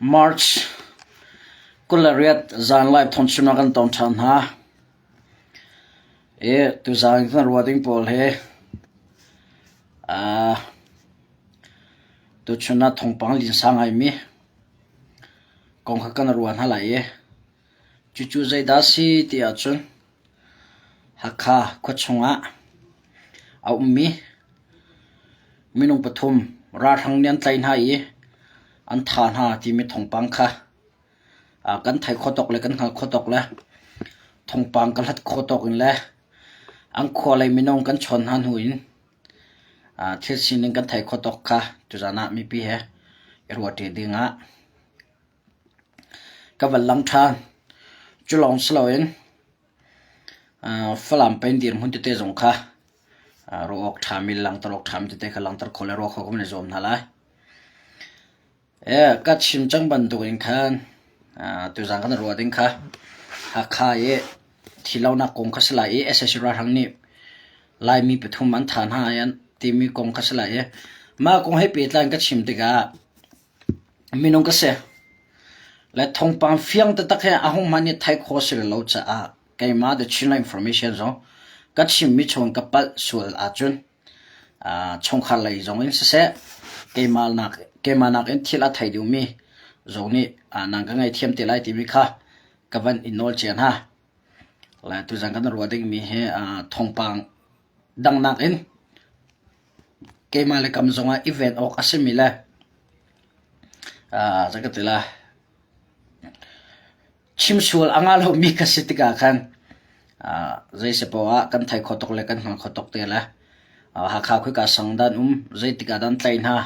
March 28 zanlai thawngchimnak kan tong ṭhan hna. I tuzaan kan ruah ding pawl hi aa tuchun ah thawngpang linsa ngaimi kong kha kan ruah hna lai i cucu zeidah a si ti ahcun Hakha khuachung ah a ummi minung pathum ralhrang nih an tlaih hna i an thah hna timi thawngpang kha kan theih khawh tawk le kan hngalh khawh tawk le thawngpang ka hlat khawh tawk in le an khua lei minung kan chawn hna hnu in thil sining kan theih khawh tawk kha tuzaan ah mipi he i ruahṭi ding ah Ka van lang ṭhan. Cu lawng si loin Falam peng dirhmun tete zong kha ruah awk ṭhami le langhter awk ṭhami tete kha langhter khawh le ruah khawh kan i zuam hna lai. Ka chim cang bantukin khan tuzaan kan ruah ding kha Hakha i thihlonak kong kha si lai i sac ralhrang nih Laimi pathum an thah hna ai an timi kong kha si lai i mah kong he pehtlai in ka chim tikah Minung ka si. Le thawngpang fiang taktak he a hung hmanh nih theih khawh si lo caah keimah The Chinland Information zong ka chimmi chung ka palh sual ahcun chungkhar lei zong in siseh keimah nak keimah nakin thil a thei deuhmi zong nih nang ka ngaihthiam te lai timi kha ka van in nawl cia hna. Le tuzan kan ruah dingmi hi thawngpang dang nakin keimah le kam zongah i ven awk a simi le zei ka ti lai chim sual a ngah lomi ka si tikah khan zei si poah ah kan thei kho tuk le kan hngal kho tuk te le Hakha khika sang dan um zeitik ah dan tlaih hna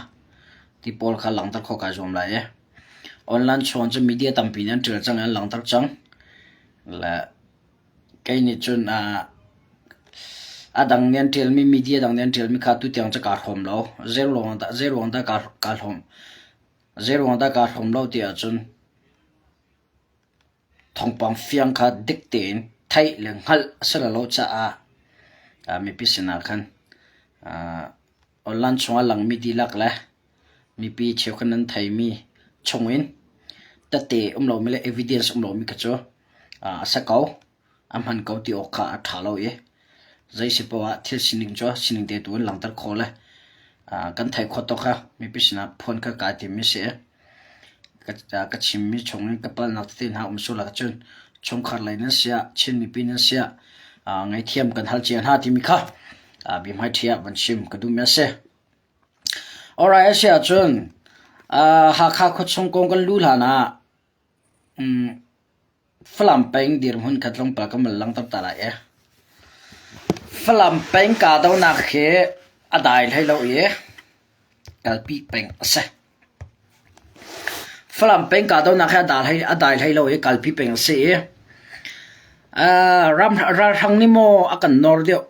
ti pawl kha langhter khawh kai zuam lai i online chuan cu media tampi nih an ṭial cang i an langhter cang le Kei nih cun a dang nih an ṭialmi media dang nih an ṭialmi kha tutiang cu kaa hrawm lo. Zeiruang dah zeiruang dah kaa kaa hrawm zeiruang dah kaa hrawm lo ti ahcun thawngpang fiang kha dik tein theih le hngalh a si lo caah mipi sinah khan online chungah langmi dihlak le mipi cheukhat nan theimi chungin tette um lomi le evidence um lomi kha cu a si ko. A hman ko ti awk kha a ṭha lo i zei si poah ah thil sining cu sining te tu in langhter khawh le kan theih khawh tawk kha mipi sinah phuan kha kai timmi si i ka chimmi chung in ka palnak tete hna um sual ahcun chungkhar lei nan siah Chin mipi nan siah ngaihthiam kan hal cia hna timi kha biahmaiṭhi ah van chim ka duhmi a si. Alright, a si ahcun Hakha khuachung kong kan luh hlan ah Falam peng dirhmun kha tlawmpal kan van langhter ta lai i. Falam peng kahdohnak hi a dai hlei lo i kalpi peng a si. Falam peng kahdohnak hi a dai hlei lo i kalpi peng a si i ram ralhrang nih maw a kan nawr deuh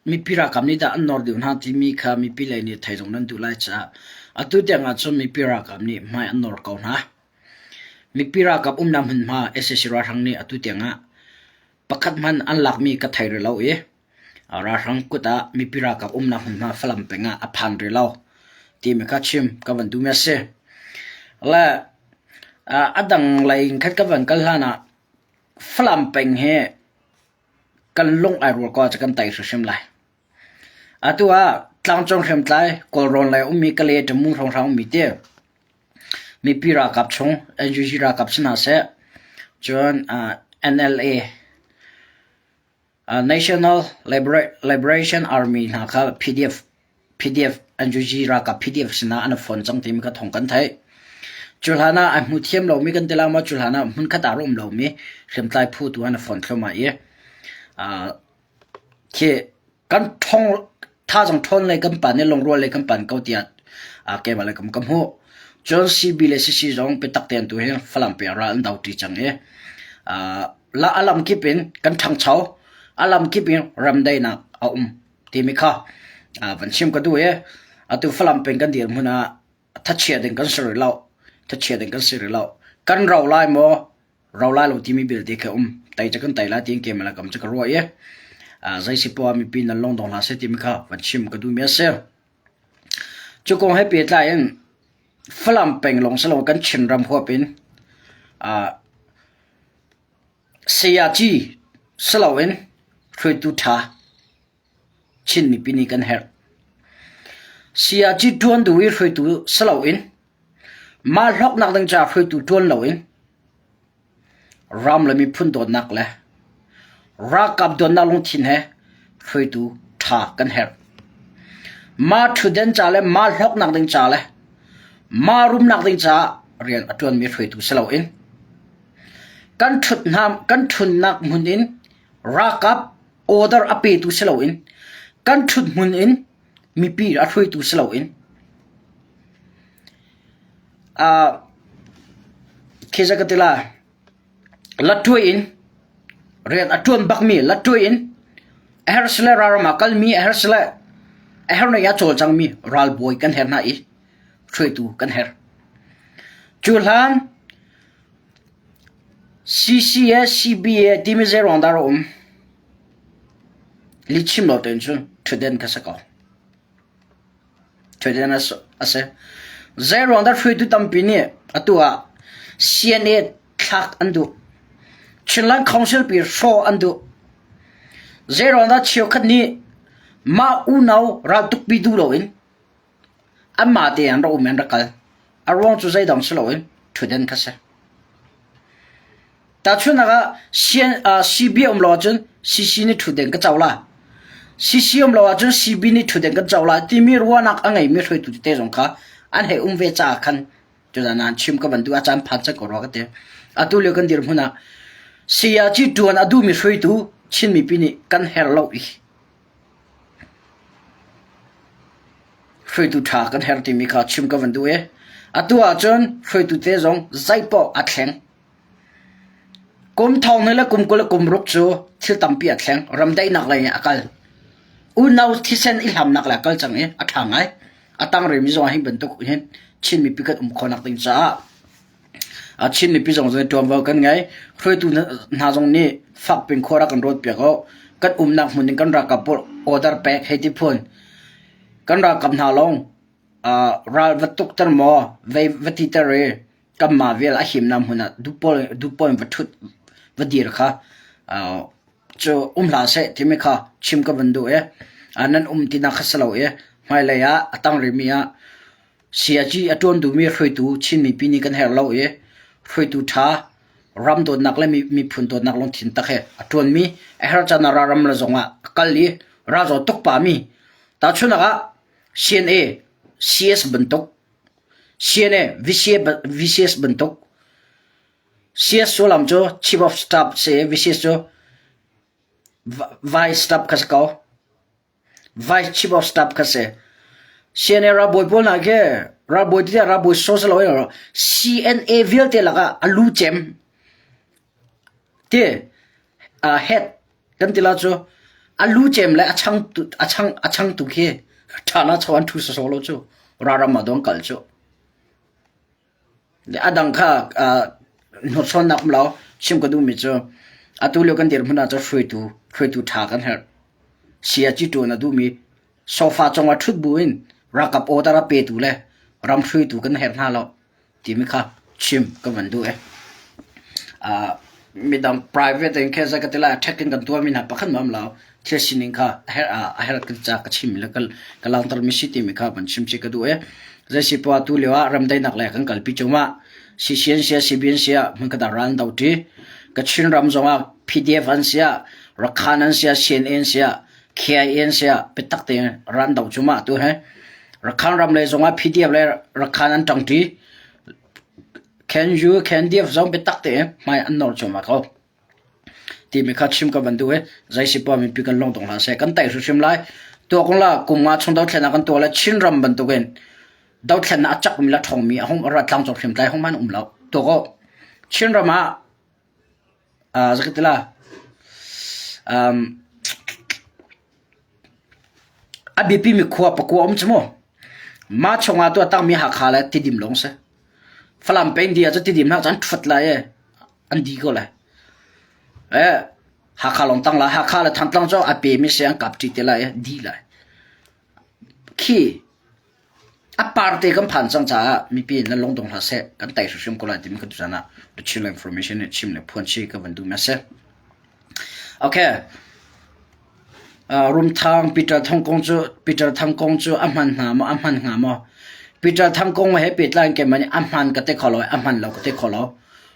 mipi ralkap nih dah an nawr deuh hna timi kha mipi lei nih thei zong nan duh lai caah atu tiang ah cun mipi ralkap nih hmai an nawr ko hna. Mipi ralkap umnak hmunhma sac ralhrang nih atu tiang ah pakhat hmanh an lakmi ka thei rih lo i ralhrang kut ah mipi ralkap umnak hmunhma Falam peng ah a phan rih lo timi kha chim ka van duhmi a si. Le a dang lei in khat ka van kal hlan ah Falam peng hi kan lung ai rual ko ahcun kan tei hrimhrim lai. Atu ah tlangcung hriamtlai Kawlrawn lei ummi Kalay Tamu hrawnghrang ummi ti mipi ralkap chung NUG ralkap si hna seh cun NLA National Liberation Army hna kha PDF PDF NUG ralkap PDF sinah an i fon cang timi kha thawng kan theih. Cu hlan ah a hmu thiam lomi kan ti lai maw cu hlan ah hmunkhat ah a um lomi hriamtlai phu tu an i fon thluahmah i khi kan ṭhong thazaang ṭhawn lei kan pan i lungrual lei kan pan ko tiah keimah le kam ka hmuh. Cun CB le CC zong biatak tein tu hi Falam peng ral an do ṭi cang i la a lam kip in kan ṭhangcho a lam kip in remdaihnak a um timi kha van chim ka duh i atu Falam peng kan dirhmun ah thachia ding kan si rih lo thachia ding kan si rih lo kan ro lai maw ro lai lo timi belte kha um tai cu kan tai lai tiin keimah le kam cu ka ruah i zei si poah mipi nan lung dong hlah seh timi kha van chim ka duhmi a si cu kong he pehtlai in. Falam peng lawng si lo kan Chinram huap in sayaci si loin hruaitu ṭha Chin mipi nih kan herh. Sayaci ṭuan duh i hruaitu si loin mah hlawknak ding caah hruaitu ṭuan loin Ram le miphun dawtnak le ralkap dawtnak lungthin he hruaitu ṭha kan herh. Mah ṭhutden ca le mah hlawknak ding ca le mah rumnak ding caah rian a ṭuanmi hruaitu si loin kan kan ṭhutnak hmun in ralkap order a petu si loin kan ṭhut hmun in mipi a hruaitu si loin Khi zei ka ti lai, lattuai in rian a ṭuan bakmi lattuai in a herh sile ralram ah kalmi a herh sile a herh ning ah cawlcangmi ralbawi kan herh hna i hruaitu kan herh. Cu hlan CCA, CBA timi zei ruang dah a um? Lihchim lo tein cun ṭhutden kha si ko. Ṭhutden a si. Zeiruang dah hruaitu tampi nih atu ah CNA thlak an duh? Chinland Council pi hrawh an duh. Zeiruang dah cheukhat nih mah unau raltukpi duh loin anmah tein an rak um i an rak kal. A ruang cu zeidang si loin ṭhutden kha si. Tahchunhnak ah CB um lo ahcun CC nih ṭhutden ka co la. CC um lo ahcun CB nih ṭhutden kan co la timi ruahnak a ngeimi hruaitu tete zong kha an hei um ve caah khan tuzan ah chim ka van duh a caan phan cang ko rua ka ti. Atu lio kan dirhmun ah sayaci ṭuan a duhmi hruaitu Chin mipi nih kan herh lo i hruaitu ṭha kan herh timi kha chim ka van duh i atu ahcun hruaitu te zong zeipaoh a thleng. Kum thong hnih le kum 20 le kum ruk cu thil tampi a thleng. Ramdaihnak lei in a kal. Unau thisen i hlamnak le a kal cang i a ṭha ngai. A tang rimi zong ah hi bantuk hin Chin mipi kan um khawhnak ding caah Chin mipi zong nih ṭuanvo kan ngei. Hruaitu hna zong nih fakpin khua rak kan rawt piak u. Kan umnak hmun in kan ralkap pawl order pek hei ti phun. Kan ralkap hna lawng ral va tukter maw, vei va titer i kanmah vial a himnak hmun ah duhpawl in va ṭhut va dir kha cu um hlah seh timi kha chim ka van duh i nan um tinak kha si lo i hmailei ah a tang rihmi ah siaci a ṭuan duhmi hruaitu Chin mipi nih kan herh lo i hruaitu ṭha ram dawtnak le miphun dawtnak lungthin tak he a ṭuanmi a herh caan ah ralram le zong ah a kal i ralzaw tuk pami tahchunhnak ah CNA CS bantuk CNA, VCS bantuk. CS sullam cu Chief of Staff si i VCS cu Vice Staff kha si ko. Vice Chief of Staff kha si. CNA ralbawi pawl hna khi ralbawi ti ralbawi so si lo CNA vialte lakah a lu cem ti head Kan ti la cu a lu cem le a chang a chang a changtu khi ṭhana cho an ṭhu sawsawh lo cu raram ah dong kal cu. Le a dang kha hnursawnnak um lo chim ka duhmi cu atu lio kan dirhmun ah cu hruaitu hruaitu ṭha kan herh. Siaci ṭuan a duhmi sofa cungah ṭhut bu in ralkap order a petu le ram hruaitu kan herh hna lo. timi kha chim ka van duh e. Uh, midang private in khe ka tila attack in kan tuah mi hna pakhat mam lo thil sining kha a her a her kan cha ka chim le ka ka langter mi si timi kha van chim chi ka duh e zai si pa tu leo ah ramdai nak le kan kalpi chungah CCN sia CBN sia mun ka ran do ti ka Chin ram zongah PDF an sia Rakhan an sia CNN sia KIA an sia biatak te ran do chuma tu he Rakhan ram le zongah PDF le Rakhan an ṭangṭi. KNU, KNDF zong biatak tein hmai an nawr cuahmah ko. Timi kha chim ka van duh i zei si poah mipi kan lung dong hlah seh. Kan tei hrimhrim lai. Tuak la kum nga chung dothlennak kan tuah le Chinram bantukin dothlennak a cakmi le a ṭhawngmi a hung a rat tlangcung hriamtlai hung hmanh um lo. Tuak u. Chinram ah uh, zakatila um, A biapimi khua pakua um cu mu. Mah chungah tu a tangmi Hakha le Tidim lawng si. Falam peng di ah cun Tidim hna cu an ṭhuat lai i an di ko lai. Eh, Hakha lawng tang lai. Hakha le Thantlang cu a pemi si an kap ṭi te lai i di lai. Khi. A parte kan phan cang caah mipi nan lungdong hlah seh, kan tei hrimhrim ko lai timi ka tuzan ah The Chin Information nih chim le phuan chi ka van duh mi a si. Okay. Rumthang Peter Thang kong cu Peter Thang kong cu a hman hnga maw a hman hnga maw? Peter Thang kong he pehtlai in keimah nih a hman ka ti kho lo i a hman lo ka ti kho lo.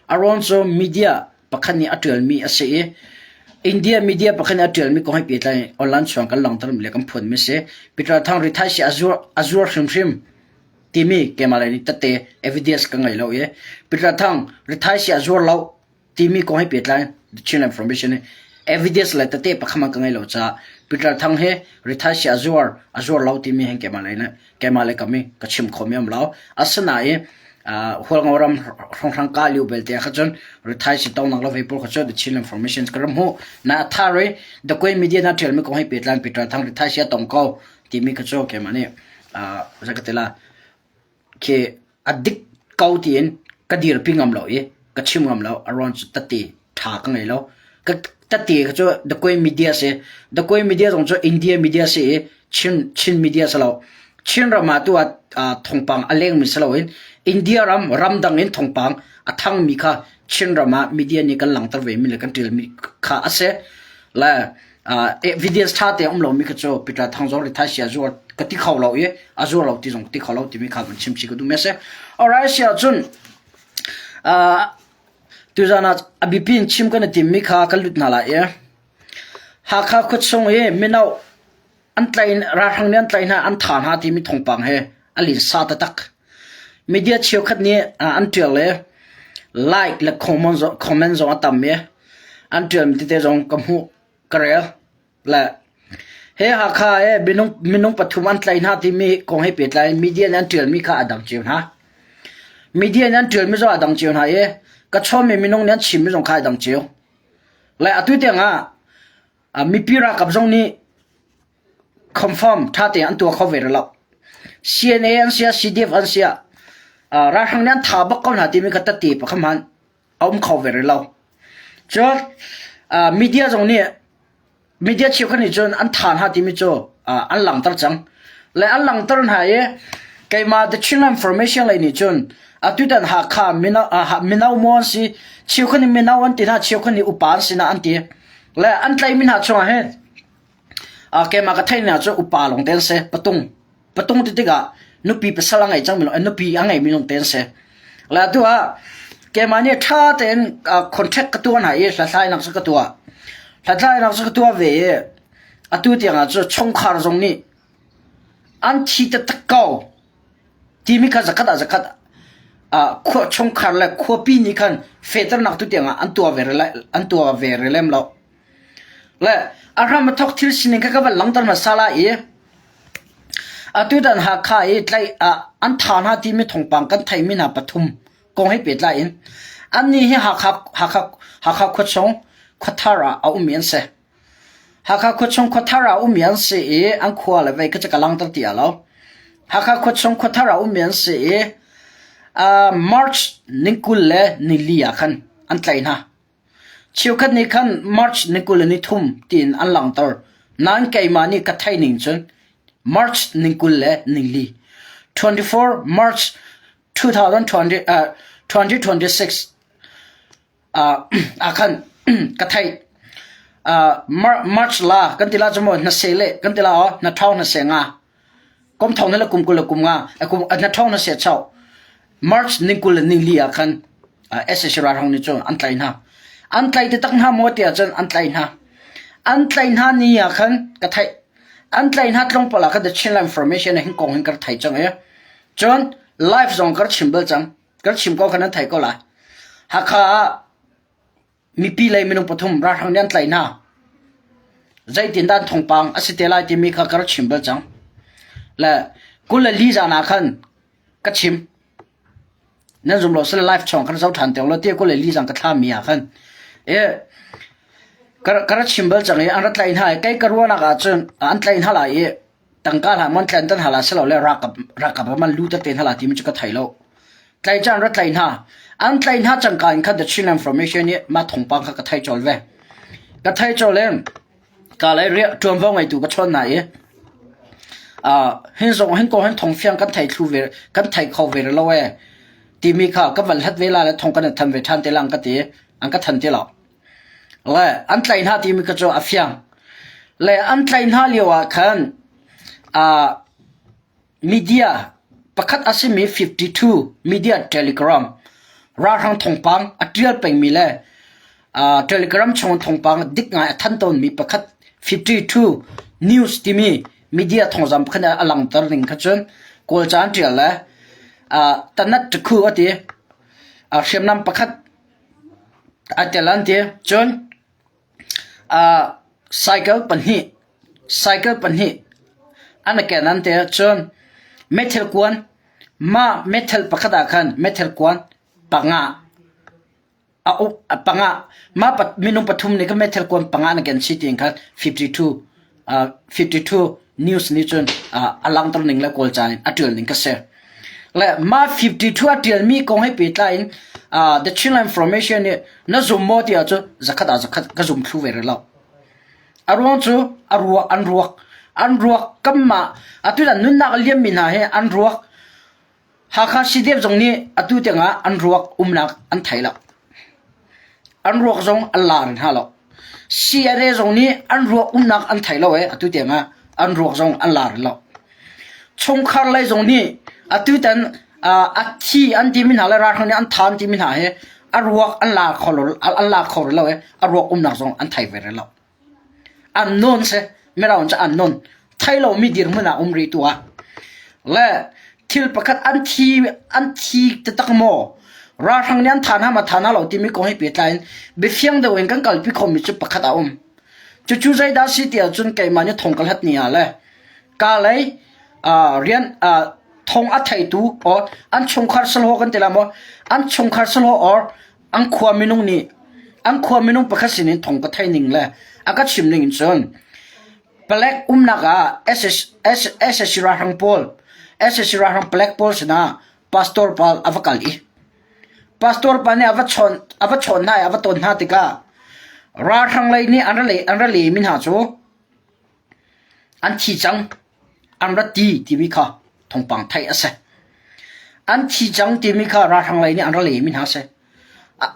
A ruang cu media pakhat nih a ṭialmi a si i India media pakhat nih a ṭialmi kong he pehtlai in online chuang kan langhtermi le kan phuanmi a si. Peter Thang rithaisi a zuar a zuar hrimhrim timi keimah lei nih tette evidence ka ngei lo i Peter Thang rithaisi a zuar lo timi kong he pehtlai The Chin Information hi evidence le tete pakhat hmanh ka ngei lo caah Peter Thang hi rithaisi a zuar a zuar lo timi hin keimah lei nih keimah le kam i ka chim khomi um lo. Asinain Hualngo ram hrawnghrang kah lio belte ah kha cun rithaisi tonak le vei pawl kha cu The Chin Information ka ram hmuh. Na a thar i The Koi Media na ṭialmi kong he pehtlai Peter Thang rithaisi a tong ko timi kha cu keimah nih zei ka ti la khi a dik ko tiin ka dirpi ngam lo i ka chim ngam lo. A ruang cu tette ṭha ka ngei lo. Ka tette kha cu The Koi Media si. The Koi Media zong cu India media si i Chin, Chin media si lo. Chin ram ah tu ah thawngpang a lengmi si loin India ram ramdang in thawngpang a thangmi kha Chin ram ah media nih kan langhter vemi le kan ṭialmi kha a si. Le evidence ṭha te um lomi kha cu Peter Thang zong rithaisi a zuar ka ti kho lo i a zuar lo ti zong ka ti kho lo timi kha van chim chih ka duh mi a si. Alright, si ahcun tuzan ah a biapi in chim kan i timmi kha kan lut hna lai i Hakha khuachung i mino an tlaih ralhrang nih an tlaih hna an tha hna timi thawngpang he a linsa taktak. Media cheukhat nih an ṭial i like le comment zong a tam i an ṭialmi tete zong ka hmuh ka rel. Le he Hakha i minung, minung pathum an tlaih hna timi kong he pehtlai in media nih an ṭialmi kha a dang cio hna. Media nih an ṭialmi zong a dang cio hna i ka chawnmi minung nih an chimmi zong kha a dang cio. Le atu tiang ah mipi ralkap zong nih confirm ṭha tein an tuah kho ve rih lo. CNA an si ah CDF an si ah ralhrang nih an tha bak ko hna timi kha tette pakhat hmanh a um kho ve rih lo. Cun media zong nih media cheukhat nih cun an tha hna timi cu an langhter cang. Le an langhter hna i keimah The Chin Information lei nih cun atutan Hakha mino, mino maw an si cheukhat nih mino an ti hna cheukhat nih upa an si na an ti. Le an tlaihmi hna chungah hin keimah ka theih ning cu upa lawng te an si patung patung ti tikah nupi pasal a ngei cangmi nupi a ngeimi lawng te an si. Le atu ah keimah nih ṭha tein contract ka tuah hna i hlathlainak cu ka tuah. Hlathlainak cu ka tuah ve i atu tiangah cu chungkhar zong nih an thi taktak ko timi kha zakhat ah zakhat khua chungkhar le khuapi nih khan fehternak tu tiangah an tuah ve an tuah ve rih lem lo. Le a hram a thawk thil sining kha ka van langhter hmasa lai i atutan Hakha i tlaih ah an tha hna timi thawngpang kan theihmi hna pathum kong he pehtlai in annih hi Hakha Hakha Hakha khuachung khuathar ah a ummi an si. Hakha khuachung khuathar ah ummi an si i an khua le vei kha cu ka langhter ti ah lo. Hakha khuachung khuathar ah ummi an si i uh, March ni 20 le ni li ah khan an tlaih hna. Cheukhat nih khan March ni 23 tiin an langhter. Nain keimah nih ka theih ning cun March ni 24, 24 March 2020, uh, 2026 uh, ah khan ka theih. Uh, March la kan ti la cu maw na se le kan ti la o na thau na se nga Kum thong le kum 20 le kum nga kum na thong na se chau. March ning 20 le ning li ah khan SAC ralhrang nih cun an tlai hna. An tlai te tak hna maw tiah cun an tlai hna. An tlai hna ni ah khan ka theih. An tlai hna tlawmpal ah khan The Chinland Information hin kong hin ka thei cang i. Cun live zong ka chim bal cang. Ka chim ko khan an thei ko lai. Hakha ah Mipi lei minung pathum ralhrang nih an tlaih hna. Zeitindah an thawngpang a si te lai timi kha ka rak chim bal cang. Le 24 zan ah khan ka chim. Nan zum lo sile live chong kan zoh ṭhan te lo ti 24 zan ka thlami ah khan. E ka rak chim bal cang i an rak tlaih hna i kei ka ruahnak ahcun an tlaih hna lai i tangka hlah mon tlen tan hala silo le rakap rakap man lu te hala timi chu ka thai lo tlai chan ra tlai hna an tlai hna changka in khan the Chin information i ma thongpang kha ka thai chol ve ka thai chol in ka lai ria tuan vo ngai tu ka chon na i. Hin zong hin ko hin thawngfiang kan thei thlu ve kan thei kho ve lo ee timi kha ka van hlat ve la le thong kan than ve ṭhan te lang ka ti an ka than ti lo. Le an tlaih hna timi kha cu a fiang. Le an tlaih hna lio ah khan Media pakhat a simi 52 Media Telegram ralhrang thawngpang a ṭial pengmi le Telegram chung thawngpang dik ngai a than tawnmi pakhat 52 News timi media thawngzam pakhat a langhter ning kha cun Kawlca an ṭial le tanat ṭakhu a ti. Hriamnam pakhat a tel an ti. Cun Cycle pahnih cycle pahnih an i ken an ti ahcun meithal kuan mah meithal pakhat ah khan meithal kuan panga a uk panga mah minung pathum nih khan meithal kuan panga an i ken chih tiin khan 52 52 news nih cun a langhter ning le Kawlca in a ṭial ning ka si. Le mah 52 a ṭialmi kong he pehtlai in The Chinland Information nih na zum maw ti ahcun zakhat ah zakhat ka zum thlu ve rih lo. A ruang cu a ruak an ruak an ruak kanmah atu an nunnak a liammi hna hi an ruak Hakha CDF zong nih atu tiangah an ruak umnak an thei lo. An ruak zong an la rih hna lo. CRA zong nih an ruak umnak an thei lo i atu tiangah an ruak zong an la rih lo. Chungkhar lei zong nih atutan a thi an timi hna le ralhrang nih an tha an timi hna hi a ruak an la kho lo an la kho rih lo i a ruak umnak zong an thei ve rih lo. Unknown si. Mirang cu unknown. Thei lomi dirhmun ah um rih tu ah. Le thil pakhat an thi an thi taktak maw? Ralhrang nih an tha hna ma tha hna lo timi kong he pehtlai in biafiang deuh in kan kalpi khomi cu pakhat a um. Cucu zeidah si ti ahcun keimah nih thong ka hlat ni ah le ka lei rian thong a theitu or an chungkhar salhaw kan ti la maw an chungkhar salhaw or An khua minung nih an khua minung pakhat sinin thong ka theih ning le a ka chim ning in cun palek umnak ah SSC ralhrang pawl SSC ralhrang palek pawl sinah pastor pa a va kal i pastor pa nih a va chawn a va chawn hna i a va ton hna tikah ralhrang lei nih an ra le an ra lemi hna cu an thi cang An rat ti timi kha thawngpang theih a si. An thi cang timi kha ralhrang lei nih an ra lemi hna a si.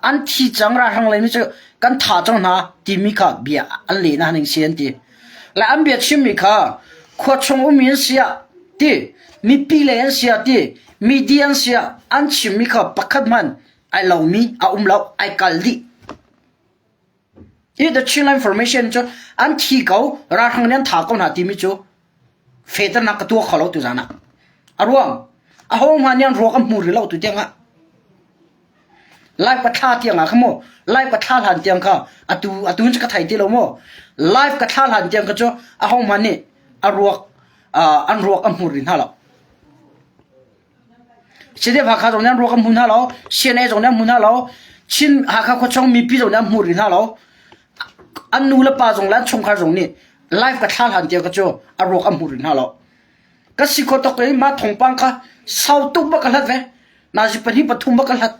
An thi cang ralhrang lei nih cu kan tha cang hna timi kha bia an leh hna ning si an ti. Le an bia chimmi kha khua chung ummi an si ah ti, mipi lei an si ah ti, media an si ah an chimmi kha pakhat hmanh ai lomi a um lo, ai kal dih. Hi The Chinland Formation cu an thi ko, ralhrang nih an tha ko hna timi cu fehternak ka tuah kho lo tuzaan ah. A ruang, aho hmanh nih an ruak an hmu rih lo tu tiang ah. Live ka thla tiang ah kha mu, live ka thla hlan tiang kha atu atu in ka thei ti lo mu. Live ka thla hlan tiang kha cu aho hmanh nih a ruak an ruak an hmu rih hna lo. CDF Hakha zong nih an ruak an hmu hna lo, CNA zong nih an hmu hna lo, Chin Hakha khuachung mipi zong nih an hmu rih hna lo. An nu le pa zong le an chungkhar zong nih live ka thla hlan tiang ka cu a ruak an hmu rih hna lo. Ka si kho tok i mah thawngpang kha sau tuk bak ka hlat ve. Nazi pahnih pathum bak ka hlat.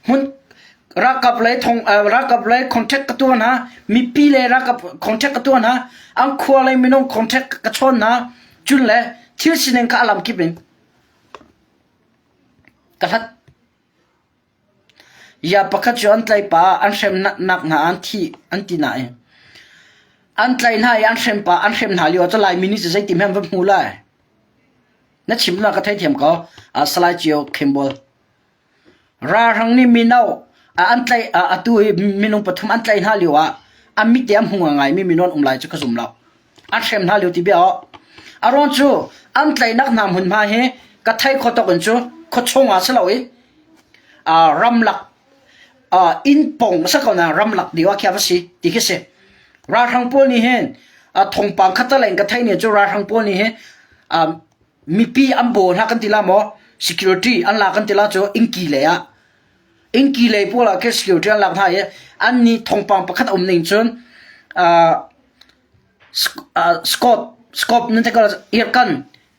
Hmun ralkap lei thong ralkap lei contact ka tuah hna, mipi le ralkap contact ka tuah hna, an khua lei minung contact ka chawn hna, cun le thil sining kha a lam kip in Ka hlat. Ya pakhat cu an tlaih pah an hremnak hna an thi an ti nain an tlaih hna i an hrem pah an hrem hna lio ah cu Laimi nih cu zeiti hmanh va hmu lai. Na chim na ka theithiam ko. Salai Cio Campbell. Ralhrang nih mino an tlaih atu hi minung pathum an tlaih hna lio ah an mit te an hmu ngaimi mino an um lai cu ka zum lo. An hrem hna lio ti bia aw. A ruang cu an tlaihnak hna hmunhma hi ka thei kho tok in cu khuachung ah si lo i ramlak inn pong sa ko na ramlak deu ah khia va si ti khi si. Ralhrang pawl nih hin thawngpang khat in ka thei ni cu ralhrang pawl nih hin mipi an baw hna kan ti la maw security an lak kan ti la cu innki lei ah innki lei pawl ah khin security an lak hna i an nih thawngpang pakhat a um ning cun scope scope nan te ko irkan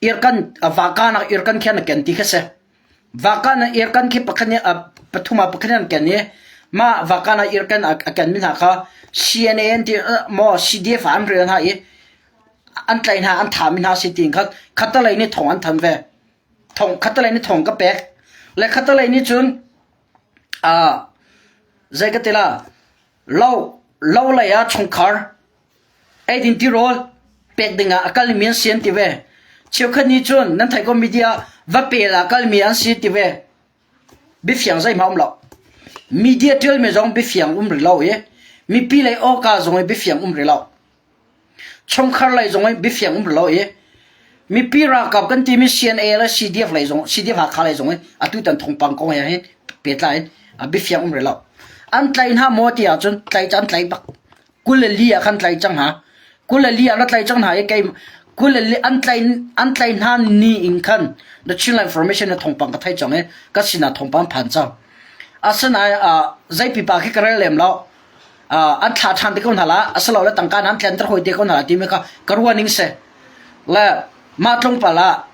irkan vaka nak irkan khian a ken ti kha si vaka na irkan khi pakhat nih pathum ah pakhat an ken i mah vaka na irkan a ken mi hna kha CNA an ti maw CDF an rel hna i. An tlaih hna, an thahmi hna si tiin khan khattelei nih thong an than ve. Thong khattelei nih thong ka pek. Le khattelei nih cun zei ka ti la, lo lo lei ah chungkhar eidin tirawl pek ding ah a kalmi an si an ti ve. Cheukhat nih cun nan theih ko media va pel ah kalmi an si ti ve. Biafiang zeihmah um lo. Media ṭialmi zong biafiang um rih lo i mipi lei awka zong i biafiang um rih lo. Chungkhar lei zong i biafiang um rih lo i mipi ralkap kan timi CNA le CDF lei zong CDF Hakha lei zong i atutan thawngpang kong he hin pehtlai in biafiang um rih lo. An tlaih hna maw ti ahcun tlaih cu an tlaih bak. 24 ah khan tlai cang hna. 24 ah na tlai cang hna i kei 24 an tlai an tlai hna ni in khan the Chinland Information na thawngpang ka thei cang i ka sinah thawngpang phan cang. Asinain uh, zei pipa khi ka rel lem lo. Uh, an thla ṭhan te ko hna la asilo le tangka nan tlen ter hoi te ko hna la timi kha ka ruah ning se. Le mah tlawmpal ah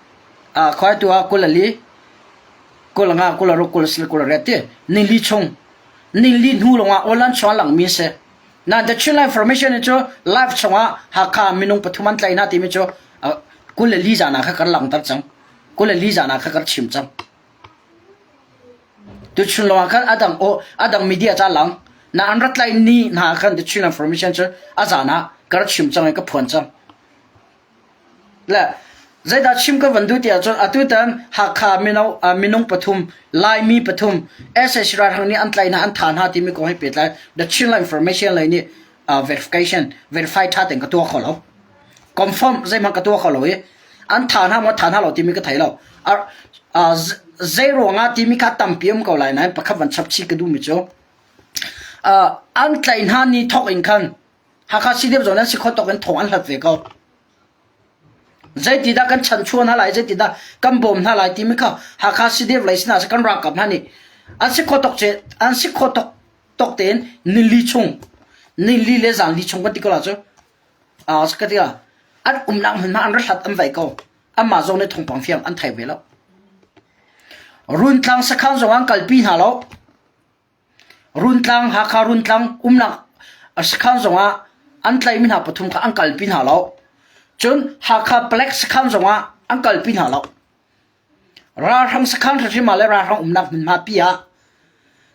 uh, khuai tu ah 24 25 26 27 28 ti nili chung nili hnu lawngah online chung ah langmi si. Na The Chinland Information cu live chungah Hakha minung pathum an tlaih hna timi cu 24 zan ah kha kan langhter cang. 24 zan ah kha kan chim cang. Tuchun lawngah khan adang o adang media ca lang na an rat lai ni hna khan The Chinland Information cu a zan ah ka rak chim cang i ka phuan cang. Le zeidah chim ka van duh ti ahcun atutan Hakha mino minung pathum Laimi pathum sac ralhrang nih an tlaih hna an thah hna timi kong he pehtlai The Chinland Information lei nih verification verify ṭha tein ka tuah kho lo. Confirm zeihmanh ka tuah kho lo i an thah hna maw thah hna lo timi ka thei lo. Zei ruangah timi kha tampi um ko lai nain pakhat van chap chih ka duhmi cu an tlaih hna ni thawk in khan Hakha CDF zong nan si kho tawk in thawng an hlat ve ko. Zeitidah kan chanchuah hna lai, zeitidah kan bawm hna lai timi kha Hakha CDF lei sinah kan ralkap hna nih an si kho tok ce an si kho tok tok tein nili chung nili le zan li chung kan ti ko la cu a ka ti an umnak hmunhma an ra hlat an vai ko amah zong nih thawngpang fiang an thei ve lo Runtlang sakhan zong an kalpi hna lo Runtlang, Hakha Runtlang umnak sakhan zongah an tlaihmi hna pathum kha an kalpi hna lo. Cun Hakha Palek sakhan zongah an kalpi hna lo. Ralhrang sakhan hrimhrim ah le ralhrang umnak hmunhma pi ah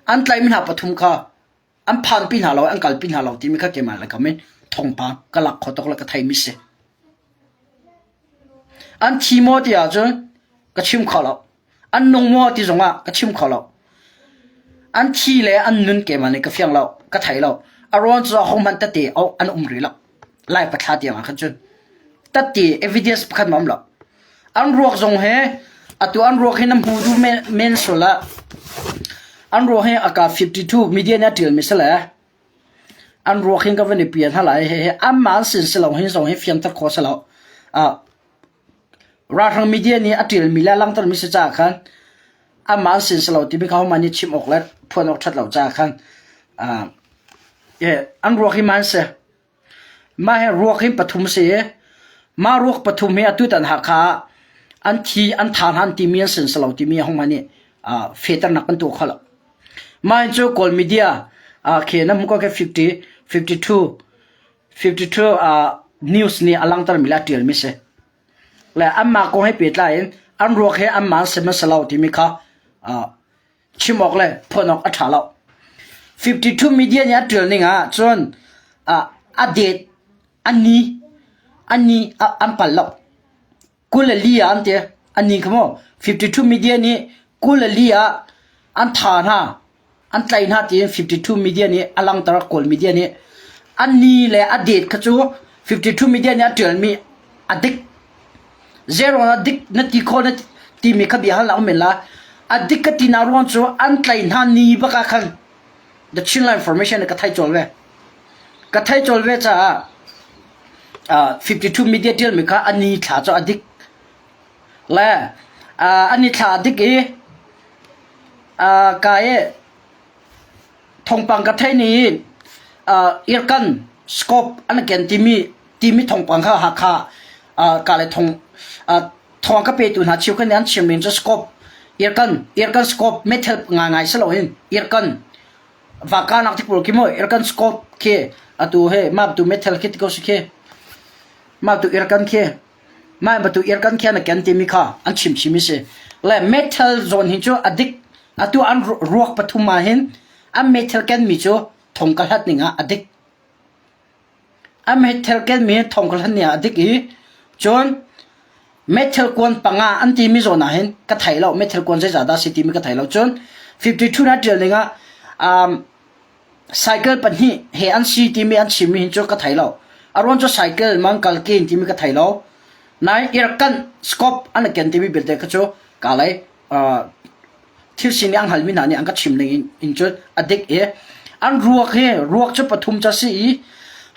an tlaihmi hna pathum kha an phanpi hna lo, an kalpi hna lo timi kha keimah le kam in thawngpang ka lak kho tuk le ka theimi si. An thi maw ti ahcun ka chim kho lo. An nung maw ti zongah ka chim kho lo. An thi le an nun keimah nih ka fiang lo, ka thei lo. A ruang cu ahohmanh tete an um rih lo. Lai pathla tiang ah khan cun. Tette evidence pakhat ma um lo. An ruak zong he atu an ruak hi na hmu duh men, men sual ah an ruak hi aka 52 media nih a ṭialmi si le an ruak hin ka van i pian hna lai he he anmah an sin si lo hin zong hi fianter khawh si lo. Uh, Ralhrang media nih a ṭialmi le a langhtermi si caah khan anmah an sin si lo timi kha hohmanh nih chim awk le phuan awk ṭhat lo caah khan an ruak hi man si. Mah hi ruak hi pathum si i mah ruak pathum hi atutan Hakha ah an thi an tha hna an timi an sin si lo timi hohmanh nih fehternak kan tuah kho lo. Mah hi cu Kawl media khi na hmuh ko khi 50, 52 52 ah news nih a langhtermi le a ṭialmi si. Le anmah kong he pehtlai in an ruak he anmah an si hmasa lo timi kha chim awk le phuan awk a ṭha lo. 52 media nih a ṭial ning ah cun a date a ni a ni an pal lo. 24 ah an ti. A ni kha maw 52 media nih 24 ah an tha hna an tlaih hna tiin 52 media nih a langhter Kawl media nih a ni le a date kha cu 52 media nih a ṭialmi a dik zero na dik na ti kho na timi kha bia hal na um men la a dik ka ti na ruang cu an tlaih hna ni bak ah khan the Chinland Information ka thai cawl ve ka thai cawl ve caah 52 media ṭialmi kha a ni thla cu a dik le a ni thla a dik i ka i thawngpang ka theih ni irkan scope an ken timi timi thawngpang kha Hakha ka le thong thawng ka petu hna cheukhat nih an chim ning cu scope irkan irkan scope meithal ngaingai si loin irkan vaka nak ti pawl khi mu irkan scope khi atu he map tu meithal khi ti ko si khi. Mah tu irkan khi mah batu irkan khi na ken timi kha an chim chim si. Le metal zawn hi cu a dik atu an ruak pathum ah hin an metal ken mi cu thong ka hlat ning ah a dik. An metal ken mi thong ka hlat ning ah a dik i cun metal kuan panga an timi zawn ah hin ka thei lo metal kuan zeizah dah si timi ka thei lo cun 52 na tial ning ah um, Cycle pahnih he an si timi an chimmi hin cu ka thei lo. A ruang cu cycle mang kal kin timi ka thei lo. Nain irkanh scope an ken timi belte kha cu ka lei uh, thil sining an halmi hna nih an ka chim ning in, in cun a dik i an ruak hi ruak cu pathum ca si i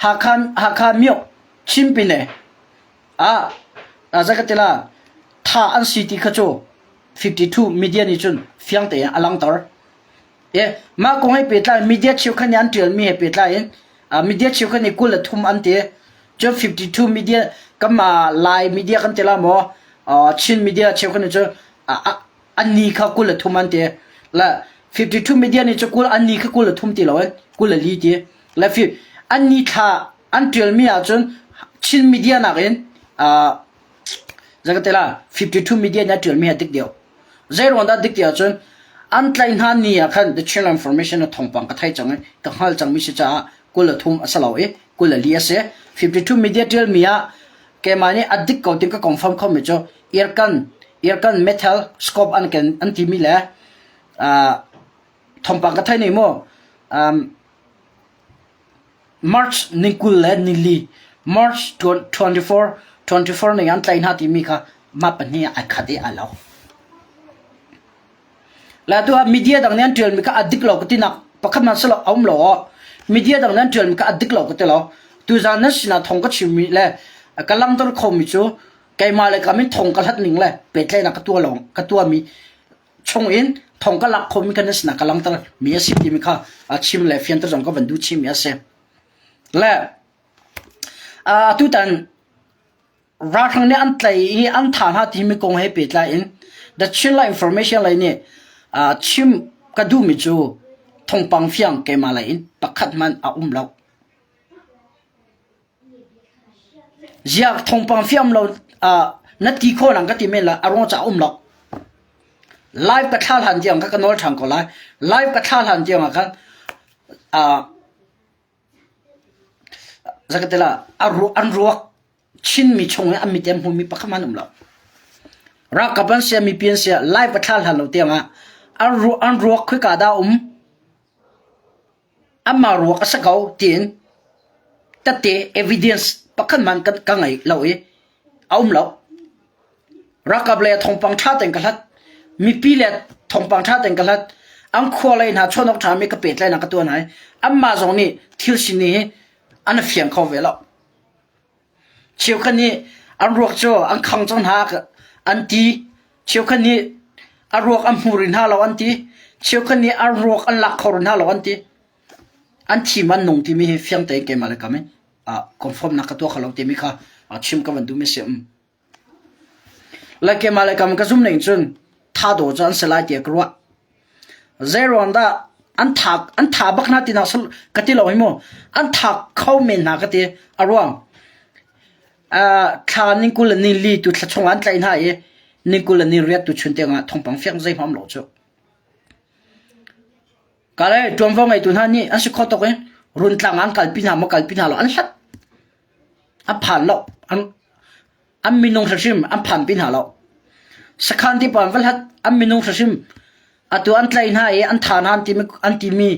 Hakha Hakha miok Chimpine ah zakatila tha an si ti kha cu 52 media nih cun fiang tein a langter. Mah kong he pehtlai media cheukhat nih an ṭialmi he pehtlai in media cheukhat nih 23 an ti. Cun 52 media kanmah Lai media kan ti la maw Chin media cheukhat nih cun an ni kha 23 an ti. Le 52 media nih cun an ni kha 23 ti loin 24 ti. Le an ni thla an ṭialmi ahcun Chin media nakin Zei la 52 media nih a ṭialmi hi a dik deuh. Zeiruang dah dik ti ahcun an tlaih hna ni ah khan The Chinland Information a thawngpang ka thei cang i ka hngal cangmi si caah 23 a si lo i 24 a si. 52 media ṭialmi ah keimah nih a dik ko ti ka confirm khomi cu Irkan Irkan metal scope an ken an timi le uh, thawngpang ka thei ni mu um, March ni 24 March 24, 24 ning an tlaih hna timi kha mah pahnih ah ai khat i ai lo. Le atu ah media dang nih an ṭialmi kha a dik lo ka tinak pakhat hmanh si lo a um lo aw. Media dang nih an ṭialmi kha a dik lo ka ti lo. Tuzaan nan sinah thong ka chimmi le ka langhter khomi cu keimah le ka min thong ka hlat ning le pehtlaihnak ka tuah lawng ka tuahmi chungin thong ka lak khomi kha na sinah ka langhter mi a si timi kha chim le fianter zong ka van duh chimmi a si. Le atutan ralhrang nih an tlai i an thah hna timi kong he pehtlai in The Chinland Information lei nih chim ka duhmi cu thawngpang fiang keimah lei in pakhat hmanh a um lo. Ziah thawngpang fiam lo na ti khawh nang ka ti men lai a ruang caah um lo. Live ka thla hlan tiang kha ka nawl ṭhan ko lai. Live ka thla hlan tiang ah khan zakatela an ruak Chinmi chung i an mit an hmumi pakhat hmanh an um lo. Ralkap an sia mipi an sia live ka thla hlan lo tiang ah an ruak khika dah um Anmah ruak a si ko tiin tette evidence pakhat hmanh ka ngei lo i a um lo. Ralkap lei ah thawngpang ṭha tein ka hlat. Mipi le thawngpang ṭha tein ka hlat. An khua lei hna chawn awk ṭhami ka pehtlaihnak ka tuah hna i anmah zong nih thil sining hi an i fiang kho ve lo. Cheukhat nih an ruak cu an khang cang hna an ti. Cheukhat nih a ruak an hmu rih hna lo an ti. Cheukhat nih an ruak an lak kho rih hna lo an ti. An thi man nung timi hi fiang tein keimah le kam in confirm nak ka tuah kho lo timi kha chim ka van duhmi si. Le keimah le kam ka zum ning cun tha daw cu an si lai tiah ka ruah. Zeiruang dah an tha an tha bak hna tinak ka ti lo hi mu. An tha kho men hna ka ti. A ruang thla ning 20 le ni li tu thla chung an tlaih hna i ni 20 le ni riat tu chun tiangah thawngpang fiang zeihmah um lo cu. Kale ṭuanvo ngeitu hna nih an si kho tuk i Runtlang an kalpi hna maw kalpi hna lo an hlat. An phan lo. An an minung hrimhrim an phanpi hna lo. Sakhan ti pa an va hlat an minung hrimhrim atu an tlaih hna i an tha hna an timi an timi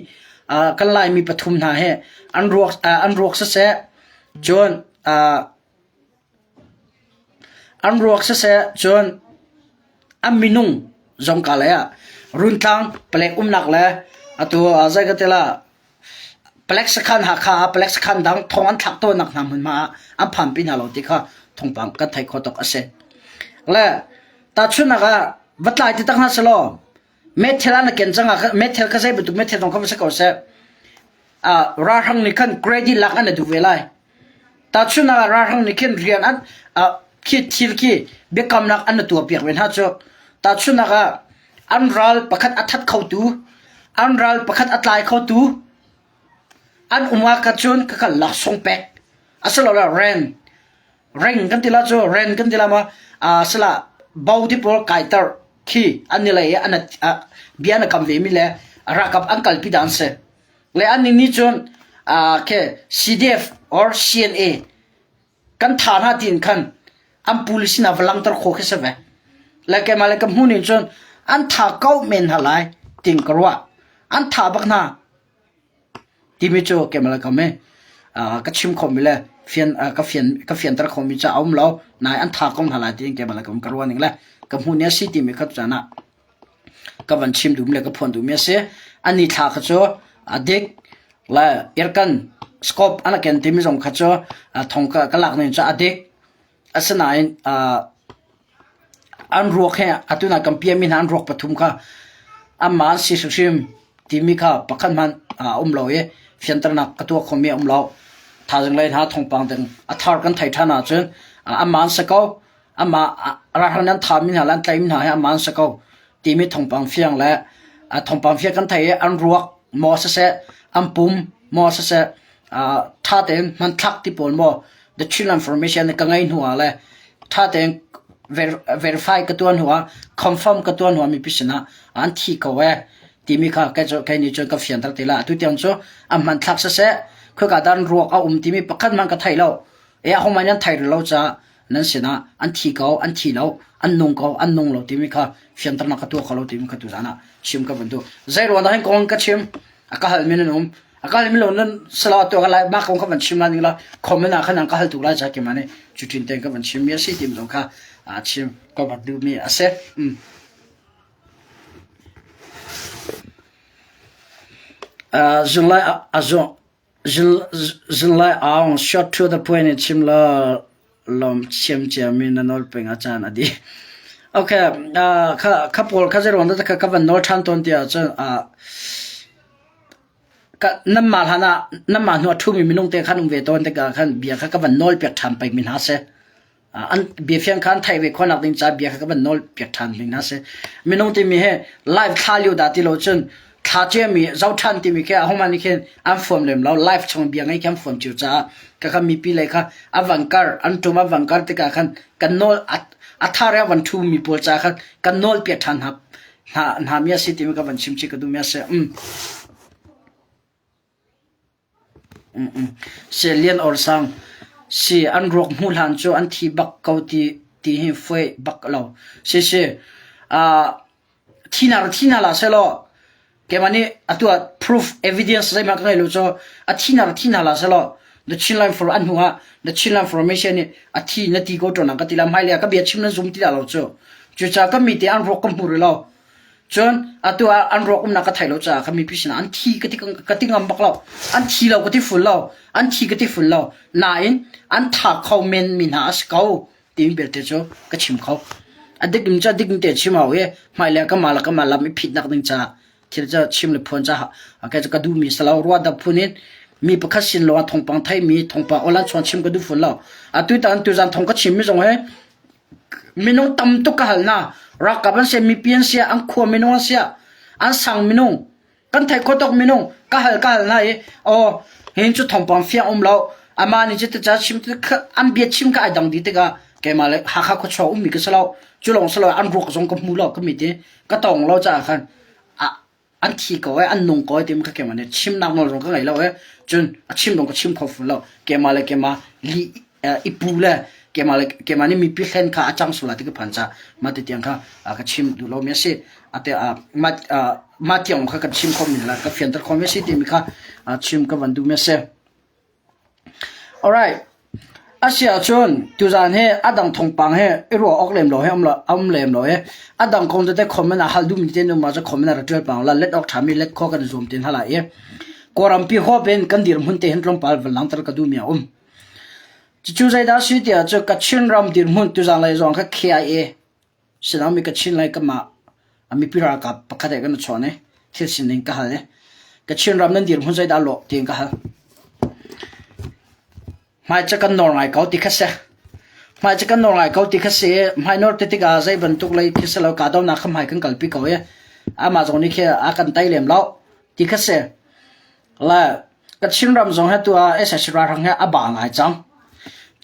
uh, kan Laimi pathum hna he an ruak uh, an ruak siseh cun uh, an ruak siseh cun an minung zong ka lei ah Runtlang palek umnak le atu uh, zei ka ti la Palek sakhan Hakha ah palek sakhan dang thong an thlak tawnnak hna hmunhma ah an phanpi hna lo ti kha thawngpang kan theih khawh tuk a si. Le tahchunhnak ah va tlai ti tak hna selaw meithal an ken cang ah meithal kha zei bantuk meithal zong kha va si ko seh uh, ralhrang nih khan credit lak an duh ve lai. Tahchunhnak ah ralhrang nih khin rian an uh, khi thil khi biakamnak an tuah piak ve hna cu. Tahchunhnak ah an ral pakhat a that khotu, an ral pakhat a tlai khotu an um ah kha cun ka kan laksawng pek asilole reng. Reng kan ti la cu ren kan ti la ma sala bo ti pawl kaiter khi an ni lei i an bia na kam ve mi le ralkap an kalpi dan si. Le an nih nih cun ke CDF or CNA kan tha hna tiin khan an police sinah va langhter khawh khi si ve. Le keimah le ka hmuh ning cun an tha ko men hna lai tiin ka ruah. An tha bak hna timi cu keimah le kam i ka chim khawhmi le fian ka fian ka fianter khawhmi cu a um lo. Nain an tha ko hna lai tiin keimah le kam ka ruah ning le ka hmuh ni a si timi kha tutan ah ka van chim duhmi le ka phuan duhmi a si. Ani thla kha cu a dik le irkan scope an ken timi zong kha cu thong ka, ka lak ning cu a dik. Asinain an ruak he atu na kan piami hna an ruak pathum kha anmah an si hrimhrim timi kha pakhat hmanh a um lo i fianternak ka tuah khomi a um lo. Thaizing lei hna thawngpang ding a thar kan thei ṭhan ahcun anmah an si ko. Amah ralhrang nih an thahmi hna le an tlaihmi hna hi amah an si ko timi thawngpang fiang le thawngpang fiang kan theih i an ruak maw siseh an pum maw siseh ṭha tein hmanthlak ti pawl maw the Chinland Information ka ngei hnu ah le ṭha tein verify ka tuah hnu ah confirm ka tuah hnu ah mipi sinah an thi ko ee timi kha kei cu kei nih cun ka fianter ti la atu tiang cu an hmanthlak siseh khoika dah an ruak a um timi pakhat hmanh ka thei lo e ahohmanh nih an thei rih lo caah nan sinah an thi ko, an thi lo, an nung ko, an nung lo timi kha fianternak ka tuah kho lo timi kha tuzan ah chim ka van duh. Zei ruang dah hin kong ka chim? A ka halmi nan um. A ka halmi lo nan sala tu ka lai ma kong ka van chim la ning la comment ah khan an ka hal tuk lai cha ke mane cu tin ten ka van chim mi a si tim zong kha a chim ka van duh mi a si. Mm. Uh, zunglai a zung Zunglai aung short to the point in chim law lawm ciamciam in na nawl peng a caan a dih. Okay, uh, kha kha pawl kha zeiruang dah ka ka van nawl ṭhan tawn ti ahcun uh, ka nanmah hlan ah nanmah hnu a ṭhumi minung te khan um ve tawn tikah khan bia kha ka van nawl piak ṭhan peng mi hna seh. An biafiang kha an theih ve khawhnak ding caah bia kha ka van nawl piak ṭhan ding hna si. Minung timi hi live thla lio dah ti lo cun thla ciami zoh ṭhan timi khi ahohmanh nih khin an fuam lem lo. Live chung bia ngei khi an fuam cio caah ka kha mipi lei kha a van kar an ṭum a van kar tikah khan kan nawl a thar i a van ṭhumi pawl caah khan kan nawl piak ṭhan hna hna hna mi a si timi ka van chim chih ka duhmi a si. Um. Lian Awr Sang si an ruak hmuh hlan cu an thi bak ko ti ti hi fawi bak lo. Sisi thi hna hlah sehlaw keimah nih atu ah proof evidence zeihmanh ka ngei lo cu a thi hna thi hna hlah sehlaw the Chinland for an hnu ah the Chinland Formation nih a thi na ti ko ṭawn ka ti la hmailei ah ka bia chim nan zum ti dah lo cu. Cucaah ka mi te an ruak ka hmu rih lo. Cun atu ah an ruak umnak ka theih lo caah kha mipi sinah an thi ka ti ka ti ngam bak lo. An thi lo ka ti ful lo. An thi ka ti ful lo. Nain an tha kho men mi hna a si ko timi belte cu ka chim kho. A dik in cu a dik in te chim hau i hmailei ka mah le ka mah lam i phitnak ding caah thil cu chim le phuan caah okay, cu ka duhmi si lo. Ruahdap phun in mi pakhat sin lawng ah thawngpang theihmi thawngpang awlan chuan chim ka duh fun lo. Atu tan tuzan thawng ka chimmi zong hi Minung tam tuk ka hal hna. Ralkap an si, mipi an si, an khua minung an si, an sang minung, kan theih khawh tuk minung ka hal ka hal hna i aw hin cu thawngpang fiang um lo. Amah nih cu ca chim an bia chim kha ai dang dih tikah keimah le Hakha khuachuak ummi ka si lo. Cu lawng si lo an ruak zong ka hmu lo ka mit i ka tawng lo caah khan an thi ko ee an nung ko ee timi kha keimah nih chimnak nawl zong ka ngei lo ee cun a chim zong ka chim kho fun lo keimah le keimah li i pu le keimah le keimah nih mipi hlen kha a cang sual lai ti ka phan caah mah ti tiang kha ka chim duh lomi a si ate mah mah tiang kha kan chim khomi la ka fianter khomi a si timi kha chim ka van duhmi a si. Alright. Asiahcun tuzaan hi a dang thawngpang hi i ruah awk lem lo hi um lo um lem lo i a dang kong tete comment ah hal duhmi te nan um ahcun comment ah rak ṭial pang la let awk ṭhami let khawh kan i zuam te hna lai i Kawlrampi huap in kan dirhmun te hin tlawmpal van langhter ka duhmi a um. Cucu zeidah a si tiah cu Kachin ram dirhmun tuzaan lei zong kha KIA Sinami Kachin lei kamah a mipi ralkap pakhat he kan i chawn i thil sining ka hal i Kachin ram nan dirhmun zeidah lawh tiin ka hal. Hmai cu kan nawr ngai ko ti kha si. Hmai cu kan nawr ngai ko ti kha si i hmai nawr ti tikah zei bantuk lei khi si lo kahdohnak kha hmai kan kalpi ko i amah zong nih khi a kan tei lem lo ti kha si. Le Kachin ram zong hi tu ah SAC ralhrang hi a ba ngai cang.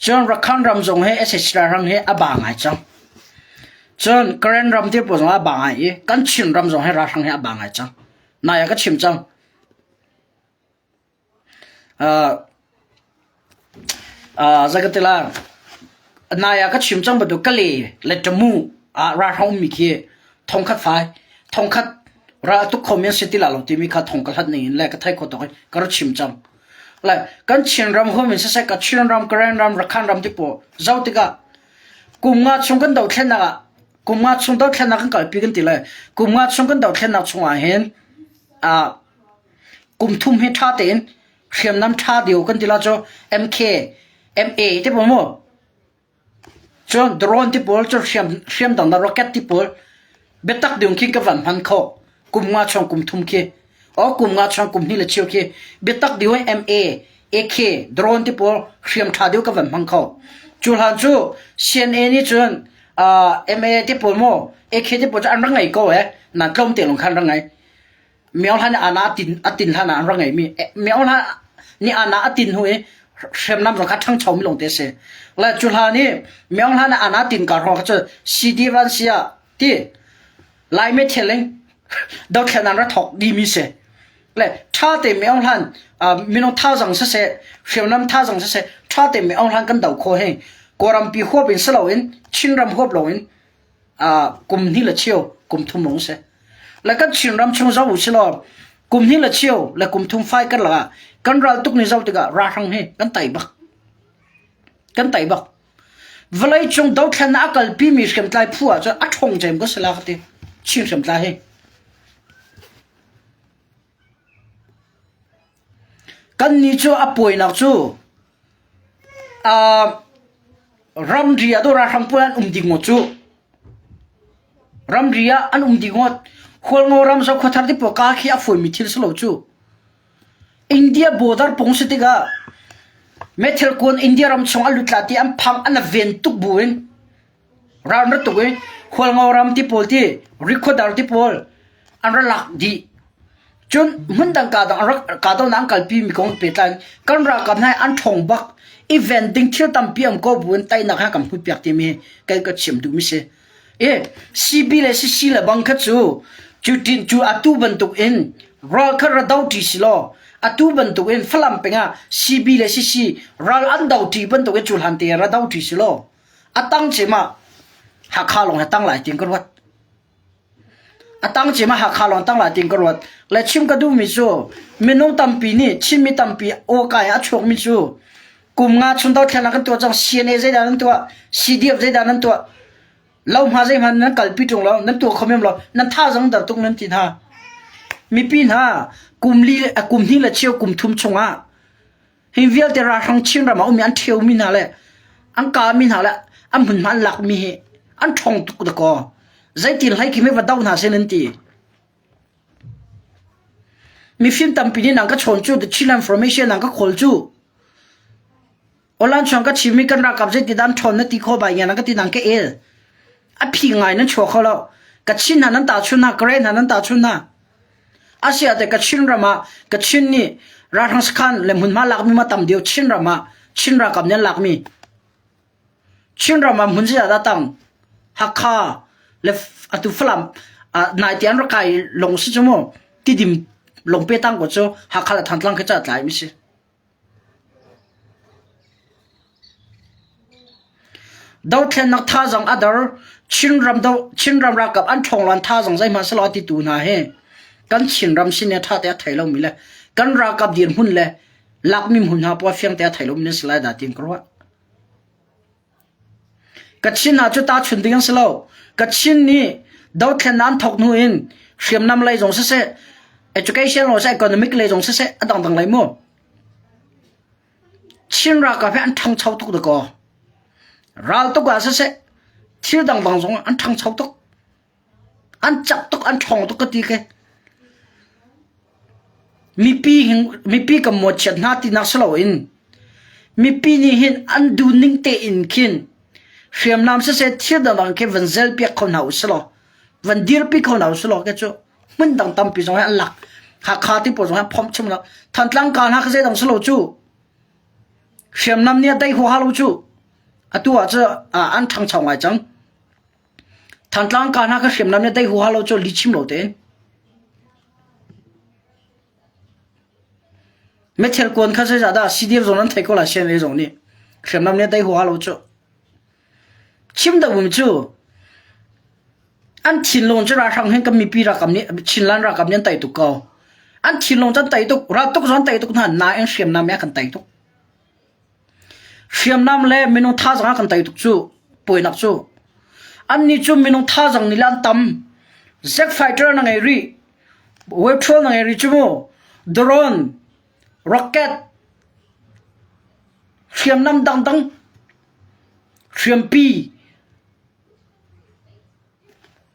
Cun Rakhine ram zong hi sac ralhrang hi a ba ngai cang. Cun Karen ram te pawl zong a ba ngai i kan Chin ram zong hi ralhrang hi a ba ngai cang. Nai ah ka chim cang. Uh, uh, zakatila nai ah ka chim cang bantuk Kale le Tamu ah ralhrang ummi khi thongkhat fai thongkhat ral tuk khomi an si ti la lo timi kha thong ka hlat ning in le ka thei kho tok i ka ra chim cang. Le kan Chinram huam in siseh ka Chinram, Karen ram, Rakhan ram ti pawl zoh tikah kum nga chung kan dothlennak ah kum nga chung dothlennak kan kalpi kan ti le kum nga chung kan dothlennak chungah hin ah kum thum hi ṭha tein hriamnam ṭha deuh kan ti la cu MK, MA te pawl mu Cun drone ti pawl cu hriam dangdang rocket ti pawl biatak ding khi ka van hman khawh. Kum nga chung kum thum khi. O kum nga chung kum hnih le cheu khi biatak ding MA, AK, drone ti pawl hriam ṭha deuh ka van hmang kho. Cu hlan cu CNA nih cun uh, MA ti pawl maw AK ti pawl cu an rak ngei ko eh. Nan tlawm te lawng khan rak ngei. Myo Hla nih ana a tin a tin hlan ah an rak ngeimi Myo Hla nih ana a tin hnu i hriamnam zong kha ṭhangcho mi lawngte a si. Le cu hlan i Myo Hla nih ana tin kar hrawng kha cu CD van si ah ti Laimi thil in dothlen an ra thawk dimi si. Le ṭha te Myo Hlan minung thazang siseh hriamnam thazang siseh ṭha te Myo Hlan kan do kho hi Kawlrampi huap in si loin Chinram huap loin kum hnih le cheu kum thum lawng si. Le kan Chinram chung zoh u silaw kum hnih le cheu le kum thum fai kan lakah kan ral tuk ni zoh tikah ralhrang hi kan tai bak. Kan tai bak. Vawlei cung dothlennak a kalpi mi hriamtlai phu ah cun a ṭhawng cem ko si la ka ti. Chin hriamtlai hi. Kannih cu a puainak cu uh, ramri ah ralhrang pawl an um dih ngawt cu. Ramri ah an um dih ngawt. Hualngo ram Zokhawthar ti pawl ka khi a fawimi thil si lo cu. India border pung si tikah meithal kuan India ram chung a lut la ti an phang an ven tuk bu in ral na tuk i Hualngo ram ti pawl ti Rikhuadar ti pawl an ra lak dih. Cun hmundang ka dang rak ka do an kalpi mi kong pehtlai kan ralkap hna an ṭhawng bak i ven ding thil tampi um ko buin teinak ha kan hmuh piak timi kai ka chim duh mi si. E CB le CC le bang kha cu cu tin cu atu bantuk in ral kha ra do ṭi si law atu bantuk in Falam pengah CB le CC ral an do ṭi bantuk in cu hlan te ra do ṭi si law a tang cem ah Hakha lawng he tang lai tin ka ruat. A tang cem ah Hakha lawng tang lai tin ka ruat. Le chim ka duhmi cu minung tampi nih Chinmi tampi awkai a chuakmi cu kum nga chung dothlennak kan tuah cang CNA zeidah nan tuah CDF zeidah nan tuah lohma zeihmanh nan kalpi ṭung lo nan tuah kho mem lo nan thazaang dar tuk nan ti hna mipi hna kum li kum hnih le cheu kum thum chungah Hi vialte ralhrang Chinram ah ummi an ṭhiomi hna le an kaami hna le an hmunhma an lakmi hi an ṭhawng tuk dakaw. Zeitin hlei khi va do hna seh nan ti. Mifim tampi nih nang ka chawn cu the Chin information nang ka khawl cu. Online chuang ka chimmi kan ralkap zeiti dan ṭhawn na ti kho bai nge nang ka ti nang ka el. A phi ngai nan chuak kho lo. Kachin hna nan tahchun hna, Karen hna nan tahchun hna. Asiah te Kachin ram ah Kachin nih ralhrang sakhan le hmunhma lakmi ma tam deuh Chin ram ah Chin ralkap nih an lakmi. Chin ram ah hmun zeidah dah tang? Hakha le atu Falam nai te an rak kai lawng si cu mu. Tidim lawng pe tang ko cu Hakha le Thantlang khi ca tlai mi si. Dothlennak thazaang a dor. Chinram do Chinram ralkap an ṭhawnglan thazaang zeihmanh selaw a titu hna hi kan Chinram sin i ṭha te a thei lomi le kan ralkap dirhmun le lakmi hmun hna pawl fiang te a thei lomi nan si lai dah tiin ka ruah. Kachin hna cu tahchun ding an si lo. Kachin nih dothlennak an thawk hnu in hriamnam lei zong siseh, education lei siseh, economic lei zong siseh, a dangdang lei mu. Chin ralkap hi an ṭhangcho tuk dakaw. Ral tuk ah siseh, thil dangdang zong an ṭhangcho tuk. An cak tuk, an ṭhawng tuk ka ti ke. Mipi hin mipi kan mawhchiat hna tinak si loin mipi nih hin an duhning tein khin hriamnam siseh thil dangdang khi van zelpiak kho hna usih law van dirpi kho hna usih law ke cu hmun dang tampi zong hi an lak. Hakha ti pawl zong hi an phomh chim lo. Thantlang ka hna kha zeidang si lo cu. Hriamnam nih a dei huaha lo cu. Atu ah cu an ṭhangcho ngai cang. Thantlang ka hna kha hriamnam nih tei huaha lo cu lihchim lo tein. Meithal kuan kha zeizah dah CDF zong nan theih ko lai CNA zong nih. Hriamnam nih tei huaha lo cu. Chim deuh um cu an thinlung cu ralhrang hin kan mipi ralkap nih Chinland ralkap nih an tei tuk ko. An thinlung cu an tei tuk, raltuk zong an tei tuk hna nain hriamnam nih a kan tei tuk. Hriamnam le minung thazaang a kan tei tuk cu puainak cu. Annih cu minung thazaang nih le an tam. Jet fighter na ngei rih. Web troll na ngei rih cu mu. Drone, rocket, hriamnam dangdang, hriampi,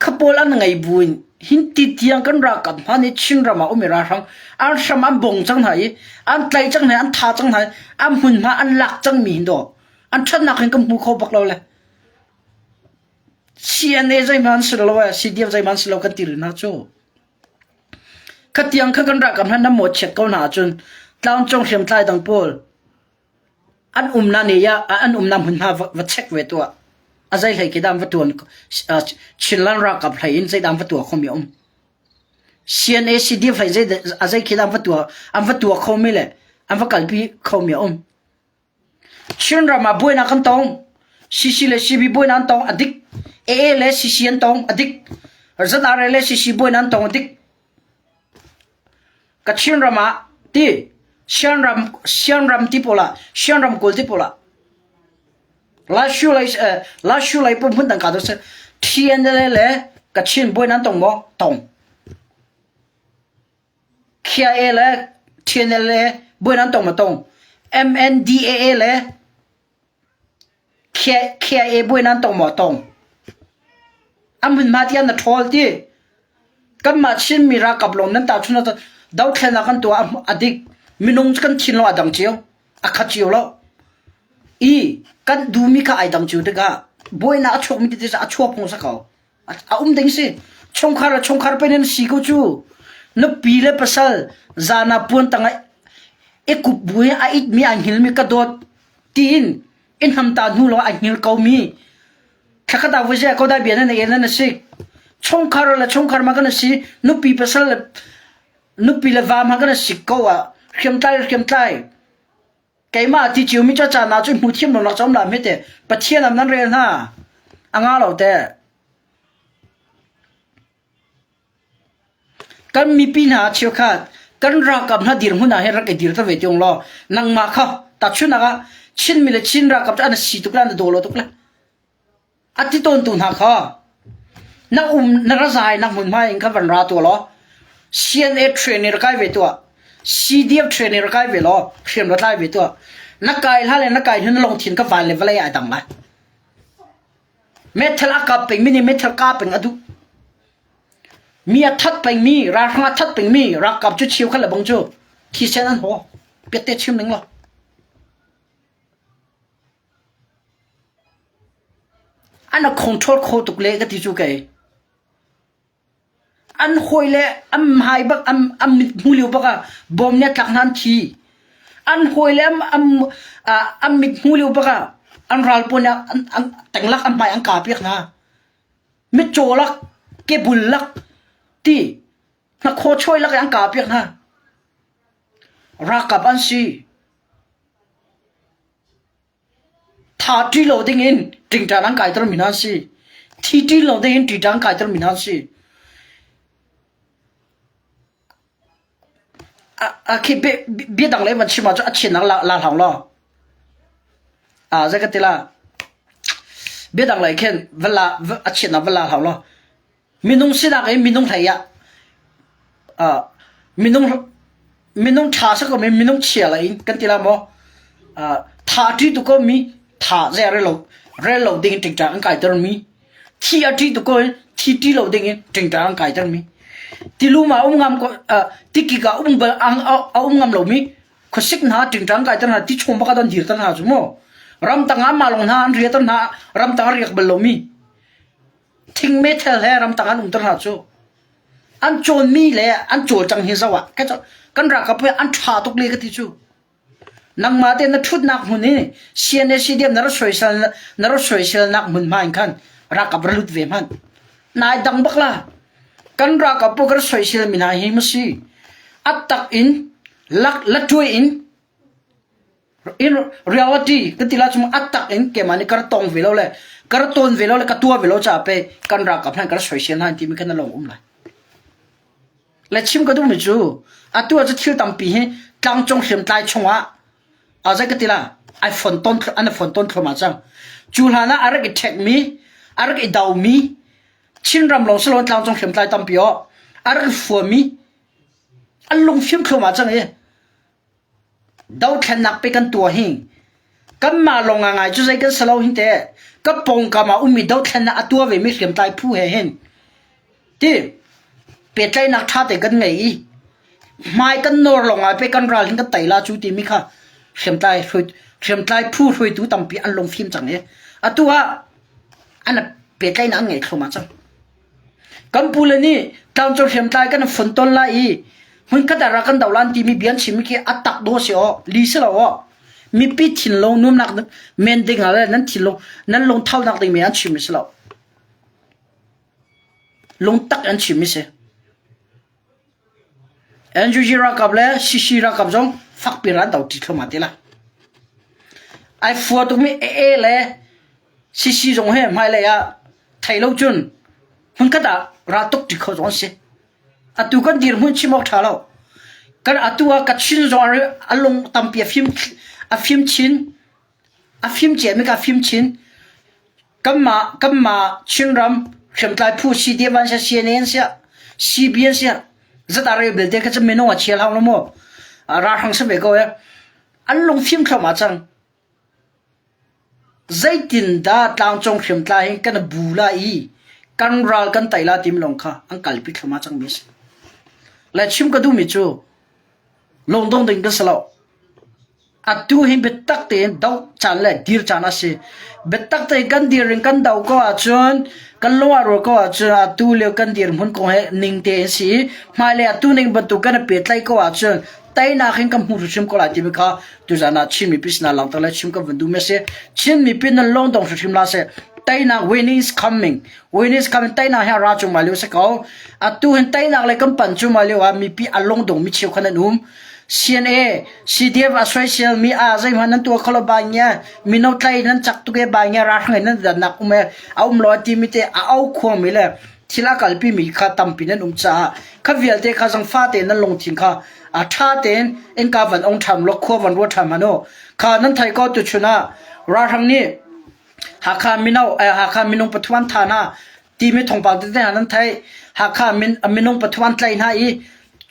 Kha pawl an ngei buin hinti tiang kan ralkap hna nih Chinram ah um i ralhrang an hram an bong cang hna i an tlai cang hna i an tha cang hna i an hmunhma an lak cangmi hin dawh an ṭhatnak hin kan hmu kho bak lo le CNA zeihmanh an si lo ee CDF zeihmanh an si lo kan ti rih hna cu. Kha tiang kha kan ralkap hna nan mawhchiat ko hna ahcun tlangcung hriamtlai dang pawl An umnak nih an umnak hmunhma va check ve tuah. A zei hlei khi dah va tuan Chinland ralkap hlei in zeidah va tuah khomi a um. CNA CDF hlei zei a zei khi dah va tuah an va tuah khomi le an va kalpi khomi a um. Chinram ah buainak kan tong. CC le CB buainak an tong a dik. AA le CC an tong a dik. ZRA le CC buainak an tong a dik. Kachin ram ah ti Shan ram ram ti pawl ah Shan ramkulh ti pawl ah Lashu lei Lashu lei pum hmun dang ka tu TNLA le Kachin bawi nan tong maw? Tong. KIA le TNLA bawi nan tong maw? Tong. MNDAA le KIA bawi nan tong maw? Tong. An hmunhma tiang na ṭhawl ti. Kanmah Chinmi ralkap lawng nan tahchunh ahcun dothlennak kan tuah a dik. Minung cu kan thinlung a dang cio. A khat cio lo. I kan duhmi kha ai dang cio tikah buainak a chuakmi tete a chuak phung a si ko. A um ding si. Chungkhar le chungkhar pen in si ko cu. Nupi le pasal zan ah puan tangah i kup bu i a itmi a hngilmi ka dawt tiin i hnamta hnu lawng a hngil komi thlakhat ah vui ko dai bia nan en nan si. Chungkhar le chungkhar ma kan si nupi pasal le nupi le va ma kan si ko ah hriamtlai hriamtlai Keimah ti ciomi cu caan ah cun hmu thiam lonak cu um la hme te Pathian am nan rel hna a nga lo te. Kan mipi hna cheukhat kan ralkap hna dirhmun ah hin rak i dir ta ve tiung law nangmah kha tahchunhnak ah Chinmi le Chin ralkap cu an si tuk le an daw lo tuk le A ti tawntu hna kha na um na ra zai nak hmunhma in kha van ra tuah law CNA trainer ra kai ve tuah CDF trainer ra kai ve law hriam ra tlai ve tuah na kai hla le na kai hnu na lungthin ka van le vawlei ai dang lai metal a kap peng mi nih metal ka peng a duh mi a that peng mi ralhrang a that peng mi ralkap cu chiu kha le bang cu thisen an haw piatte chim ning law An a control kho tuk le ka ti cu kei. An hawi le an hmai bak an, an mit hmu lio bak ah bom nih a tlak hna an thi. An hawi le an, an, uh, an mit hmu lio bak ah an ral pawl nih an, an tenglak an hmai an kah piak hna. Mitcaw lak, kebul lak, ti hnakhaw chawi lak i an kah piak hna. Ralkap an si. Tha ṭi lo dingin ṭingṭan an kaitermi hna an si. Thi ṭi lo dingin ṭiṭa an kaitermi hna an si. A khi bia dang le van chim ahcun a chiatnak la la hlang law. A zei ka ti la. Bia dang lei khin va la a chiatnak va la hlang law. Minung sinak in minung hlei ah minung minung ṭha si ko mi minung chia lei in kan ti la maw? Tha a ṭi tuk ko mi tha zei rel lo rel lo ding in ṭingṭang an kaiter mi thi a ṭi tuk ko in thi ṭi lo ding in ṭingṭang an kaiter mi tilum ah um ngam ko tikik ah um bal a um ngam lo mi khuasik hna ṭingṭang kaiter hna ti chom bak ah an dirter hna cu mu ramtang ah mah lawng hna an riater hna ramtang a riak bal lo mi Thing meithal he ramtang an umter hna cu an cawnmi le an cawlcang hi zoh ah kan ralkap hi an ṭha tuk le ka ti cu. Nangmah te na ṭhutnak hmun i CNA CDM na ra soisel na ra soiselnak hmunhma in khan ralkap ra lut ve hmanh. Nai dang bak la. Kan ralkap pawl kan soisel mi hna hi ma si. A tak in lak la tuai in in reality kan ti la chung a tak in keimah nih ka tong ve lo le ka ton ve lo le ka tua ve lo ca pe kan ralkap hna kan soisel hna timi kan lawng um lai. Le chim ka duhmi cu atu ah cu thil tampi hi tlangcung hriamtlai chungah a zei ka ti la ai fon ton an i fon ton thluahmah cang. Cu hlan ah a rak i ṭhekmi, a rak i domi Chinram lawng si loin tlangcung hriamtlai tampi aw a rak i fuami an lungfim thluahmah cang i Dothlennak pe kan tuah hi kanmah lawng ngai cu zei kan si lo hin teh ka pawngkam ah ummi dothlennak a tuah vemi hriamtlai phu he hin ti pehtlaihnak ṭha te kan ngei i hmai kan nawr lawng ah pe kan ral hin kan tei la cu timi kha hriamtlai hriamtlai phu hruaitu tampi an lungfim cang i atu ah an pehtlaihnak an ngei thluahmah cang. Kan pule nih tlangcung hriamtlai kan funton lai i hmunkhat ah rak kan do lan timi bia an chim khi a tak dawh si aw, li si lo aw. Mipi thinlung nuamnak men ding ah le nan thinlung nan lungthonak ding men an chim si lo. Lungtak an chim si. NUG ralkap le CC ralkap zong fakpi ran do ti thluahmah ti la. Ai fua tukmi AA le CC zong he hmailei ah thei lo cun hmunkhat ah raltuk ṭi kho zong an si. Atu kan dirhmun chim awk ṭha lo. Kan atu ah Kachin zong a lung tampi a fim a fim chin a fim ciami ka fim chin. Kanmah kanmah Chinram hriamtlai phu CDF an siah CNA an siah CB an siah zat belte kha cu minung a chia hlang lo maw? Ralhrang si ve ko e. An lungfim thluahmah cang. Zeitindah tlangcung hriamtlai hi kan bu la i kan ral kan tei la timi lawng kha an kalpi thluahmah cangmi a si. Le chim ka duhmi cu lungdong ding kan si lo. Atu hi biatak tein doh caan le dir caan a si. Biatak tein kan dir in kan doh ko ahcun kan lung a rual ko ahcun atu lio kan dirhmun kong he ning tein si i hmailei atu ning bantuk kan i pehtlaih ko ahcun teinak hin kan hmu hrimhrim ko lai timi kha tuzan ah Chin mipi sinah langhter le chim kan vun duhmi a si. Chin mipi nan lung dong hrimhrim hlah seh. Teinak winning is coming. Winning is coming. Teinak hi a ra cuahmah lio a si ko. Atu hin teinak le kan pan cuahmah lio ah mipi a lungdong mi cheukhat an um. CNA, CDF a soisel mi a zeihmanh nan tuah kho lo ba ngia mino tlai nan cak tuk e ba ngia ralhrang in nan dannak um e a um lo timi te a au khuang mi le thil a kalpi mi kha tampi nan um caah kha vialte kha zangfa tein nan lungthin kha a ṭha tein innka van ong ṭham law khua van ruat ṭham hmanh u. Kha nan thei ko tuchun ah ralhrang nih Hakha mino eh, Hakha minung pathum an thah hna timi thawngpang tete hna nan theih. Hakha min, minung pathum an tlaih hna i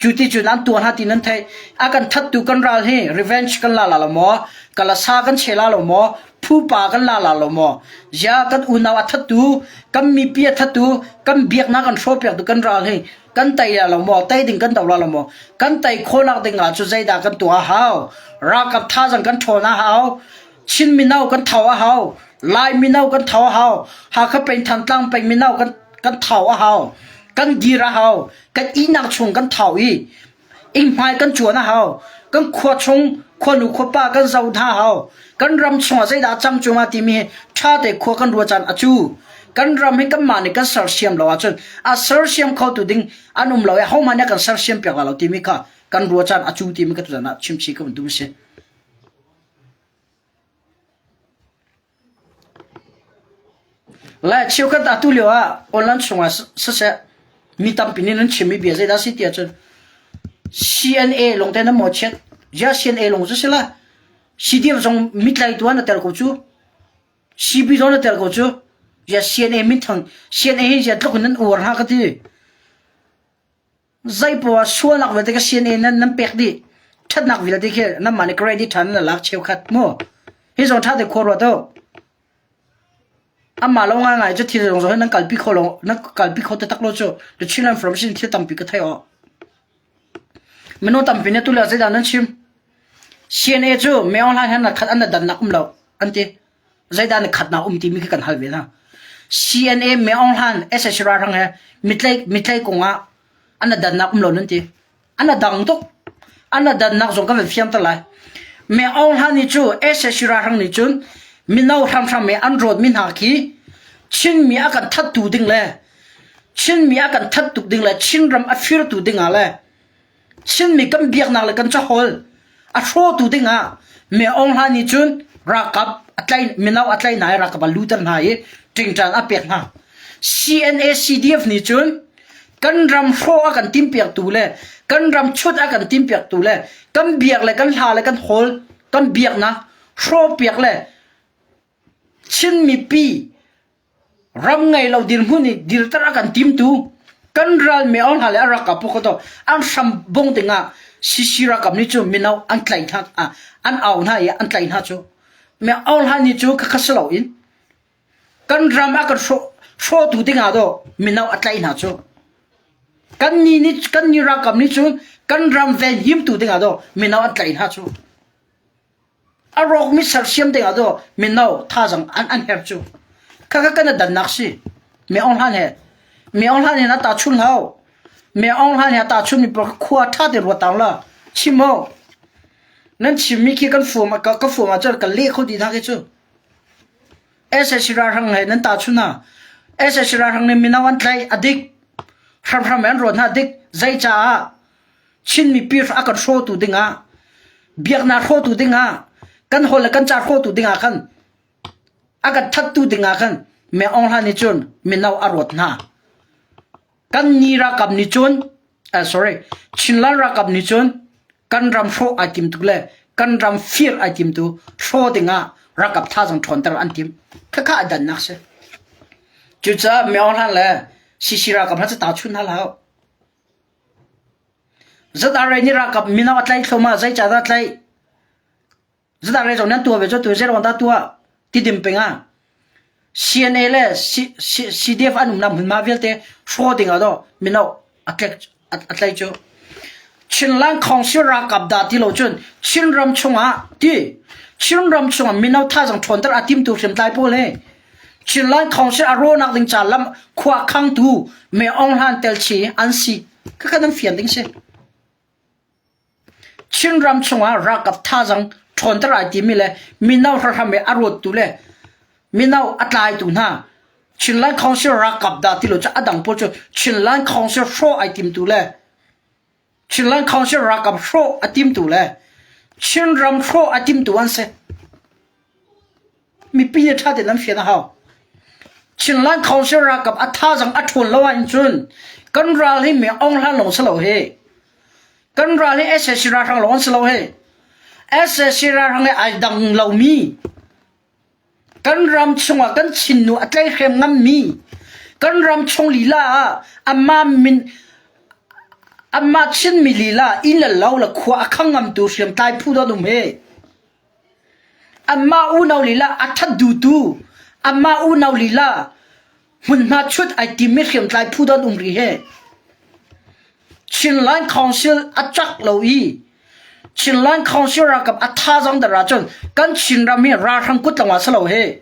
cu ti cun an tuah hna ti nan theih. A kan thattu kan ral hi revenge kan la la lo maw? Kalasa kan che la lo maw? Phupa kan la la lo maw? Zia kan unau a thattu, kan mipi a thattu, kan biaknak kan hrawhpiaktu kan ral hi kan tei la lo maw? Tei ding kan do la lo maw? Kan tei khawhnak ding ah cu zeidah kan tuah a hau? Ralkap thazang kan ṭhawn a hau. Chin mino kan thau a hau. Lai mino kan thau a hau. Hakha peng Thantlang peng mino kan kan thau a hau. Kan dir a hau. Kan ihnak chung kan thau i Innhmai kan cuan a hau. Kan khua chung khuanu khuapa kan zoh hna hau. Kan ram chungah zeidah a cang cungah timi hi ṭha te khua kan ruah caan a cu. Kan ram hi kanmah nih kan sersiam lo ahcun a sersiam khotu ding an um lo i ahohmanh nih a kan sersiam piak lai lo timi kha kan ruah caan a cu timi ka tuzan ah chimchih ka van duh a si. Le cheukhat atu lio ah online chungah siseh mi tampi nih nan chimmi bia zeidah a si ti ahcun CNA lawng te nan mawhchiat. Ziah CNA lawng cu si la. CDF zong mitlaitu ah na tel ko cu. CB zong na tel ko cu. Ziah CNA minthang CNA hi ziah tluk in nan uar hna ka ti. Zeipoah sualnak vialte ka CNA nan nan pek dih. Ṭhatnak vialte khi nanmah nih credit ṭhan nan lak cheukhat mu. Hi zong ṭha te khua ruat u. Amah lo ngaingai cu thil zong zong hi nan kalpi kho lo nan kalpi kho taktak lo cu the Chinland from sin thil tampi ka thei aw. Minung tampi nih tu le zeidah nan chim? CNA cu me online han khat an dannak um lo an ti. Zeidah na khatnak um timi khi kan hal ve hna. CNA Me Aung Hlan SH ralhrang he mitlei mitlei kongah an dannak um lo nan ti. An dang tuk. An dannak zong kan van fianter lai. Me Aung Hla nih cu sac ralhrang nih cun mino hramhram i an rawtmi hna khi Chinmi a kan thattu ding le Chinmi a kan that tuk ding le Chinram a firtu ding ah le Chinmi kan biaknak le kan cahawl a hrawtu ding ah Me Aung Hla nih cun ralkap a tlai mino a tlai hna i ralkap a luter hna i ṭingṭan a pek hna. CNA CDF nih cun kan ram hrawh a kan timpiaktu le kan ram chut a kan timpiaktu le kan biak le kan hla le kan hawl kan biaknak hrawhpiak le Chin mipi ram ngei lo dirhmun i dirter a kan timtu kan ral me ong hna le a ralkap pu to an hram bong dingah CC ralkap nih cu mino an tlai hna an au hna i an tlai hna cu me aung hla ni cu khakha si loin Kan ram a kan hrawhtu dingah dawh mino a tlaih hna cu. Kan ni nih kan ni ralkap nih cun kan ram venhimtu dingah dawh mino an tlaih hna cu. A rawkmi sersiam dingah dawh mino thazang an an her cu. Khakha kan a dannak si. Me Aung Hlan he Me Aung Hlan he na ta chun hau. Me Aung Hlan he ta chun mi pawl khua tha te ruat taung la. Chim ho. Nan chimmi khi kan fuam ka ka fuam ahcun kan leh kho dih hna khi cu. Sac ralhrang he nan tahchunh hna. Sac ralhrang nih mino an tlaih a dik. Hramhram an ruat hna dik. Zeicaah Chin mipi a kan hrawtu dingah biaknak hrawtu dingah kan holh le kan ca hrawtu dingah khan a kan thattu dingah khan Me Aung Hla nih cun mino a ruat hna. Kan ni ralkap nih cun sorry Chinland ralkap nih cun kan ram hrawh ai tim tuk le kan ram fir ai tim tu hraw dingah ralkap thazang ṭhawnter an tim. Khakha a dannak si. Cucaah Me Aung Hlaing le CC ralkap hna cu ta chun hna hlah. ZRA nih ralkap mino a tlaih thluahmah zeicahdah tlaih? Zedah rei zong nan tuah ve cu tu zeiruang dah tuah tidim peng ah CNA le CDF an umnak hmunhma vialte hraw ding ah daw mino a tlek a tlai cu Chinland Council ralkap dah ti lo cun Chinram chungah ti Chinram chungah mino thazang ṭhawnter a timtu hriamtlai pawl he Chinland Council a rawhnak ding ca lam khua khangtu Me Aung Hlan telchi an si khakha nan fian ding si. Chinram chungah ralkap thazaang ṭhawnter ai timi le mino hramhram i a ruattu le mino a tlaitu hna Chinland Council ralkap dah ti lo cu a dang pawl cu Chinland Council hrawh ai timtu le Chinland Council ralkap hrawh a timtu le Chinram hrawh a timtu an si. Mipi nih ṭha tein an fian a hau. Chinland Council ralkap a thazaang a ṭhawn lo ahcun kan ral hi mi Aung Hlan lawng si lo hi. Kan ral hi sac ralhrang lawng an si lo hi. sac ralhrang he ai dang lomi kan ram chungah kan Chinnu a tlaihrem ngammi kan ram chung lila ah amah min amah Chinmi lila inn le lo le khua a khang ngamtu hriamtlai phu don um hi. Anmah unau lila a that duhtu, anmah unau lila hmunhma chut ai timmi hriamtlai phu don um rih he. Chinland Council a cak lo i Chinland Council ralkap a thazaang dar ahcun kan Chinram hi ralhrang kut lawng ah si lo he.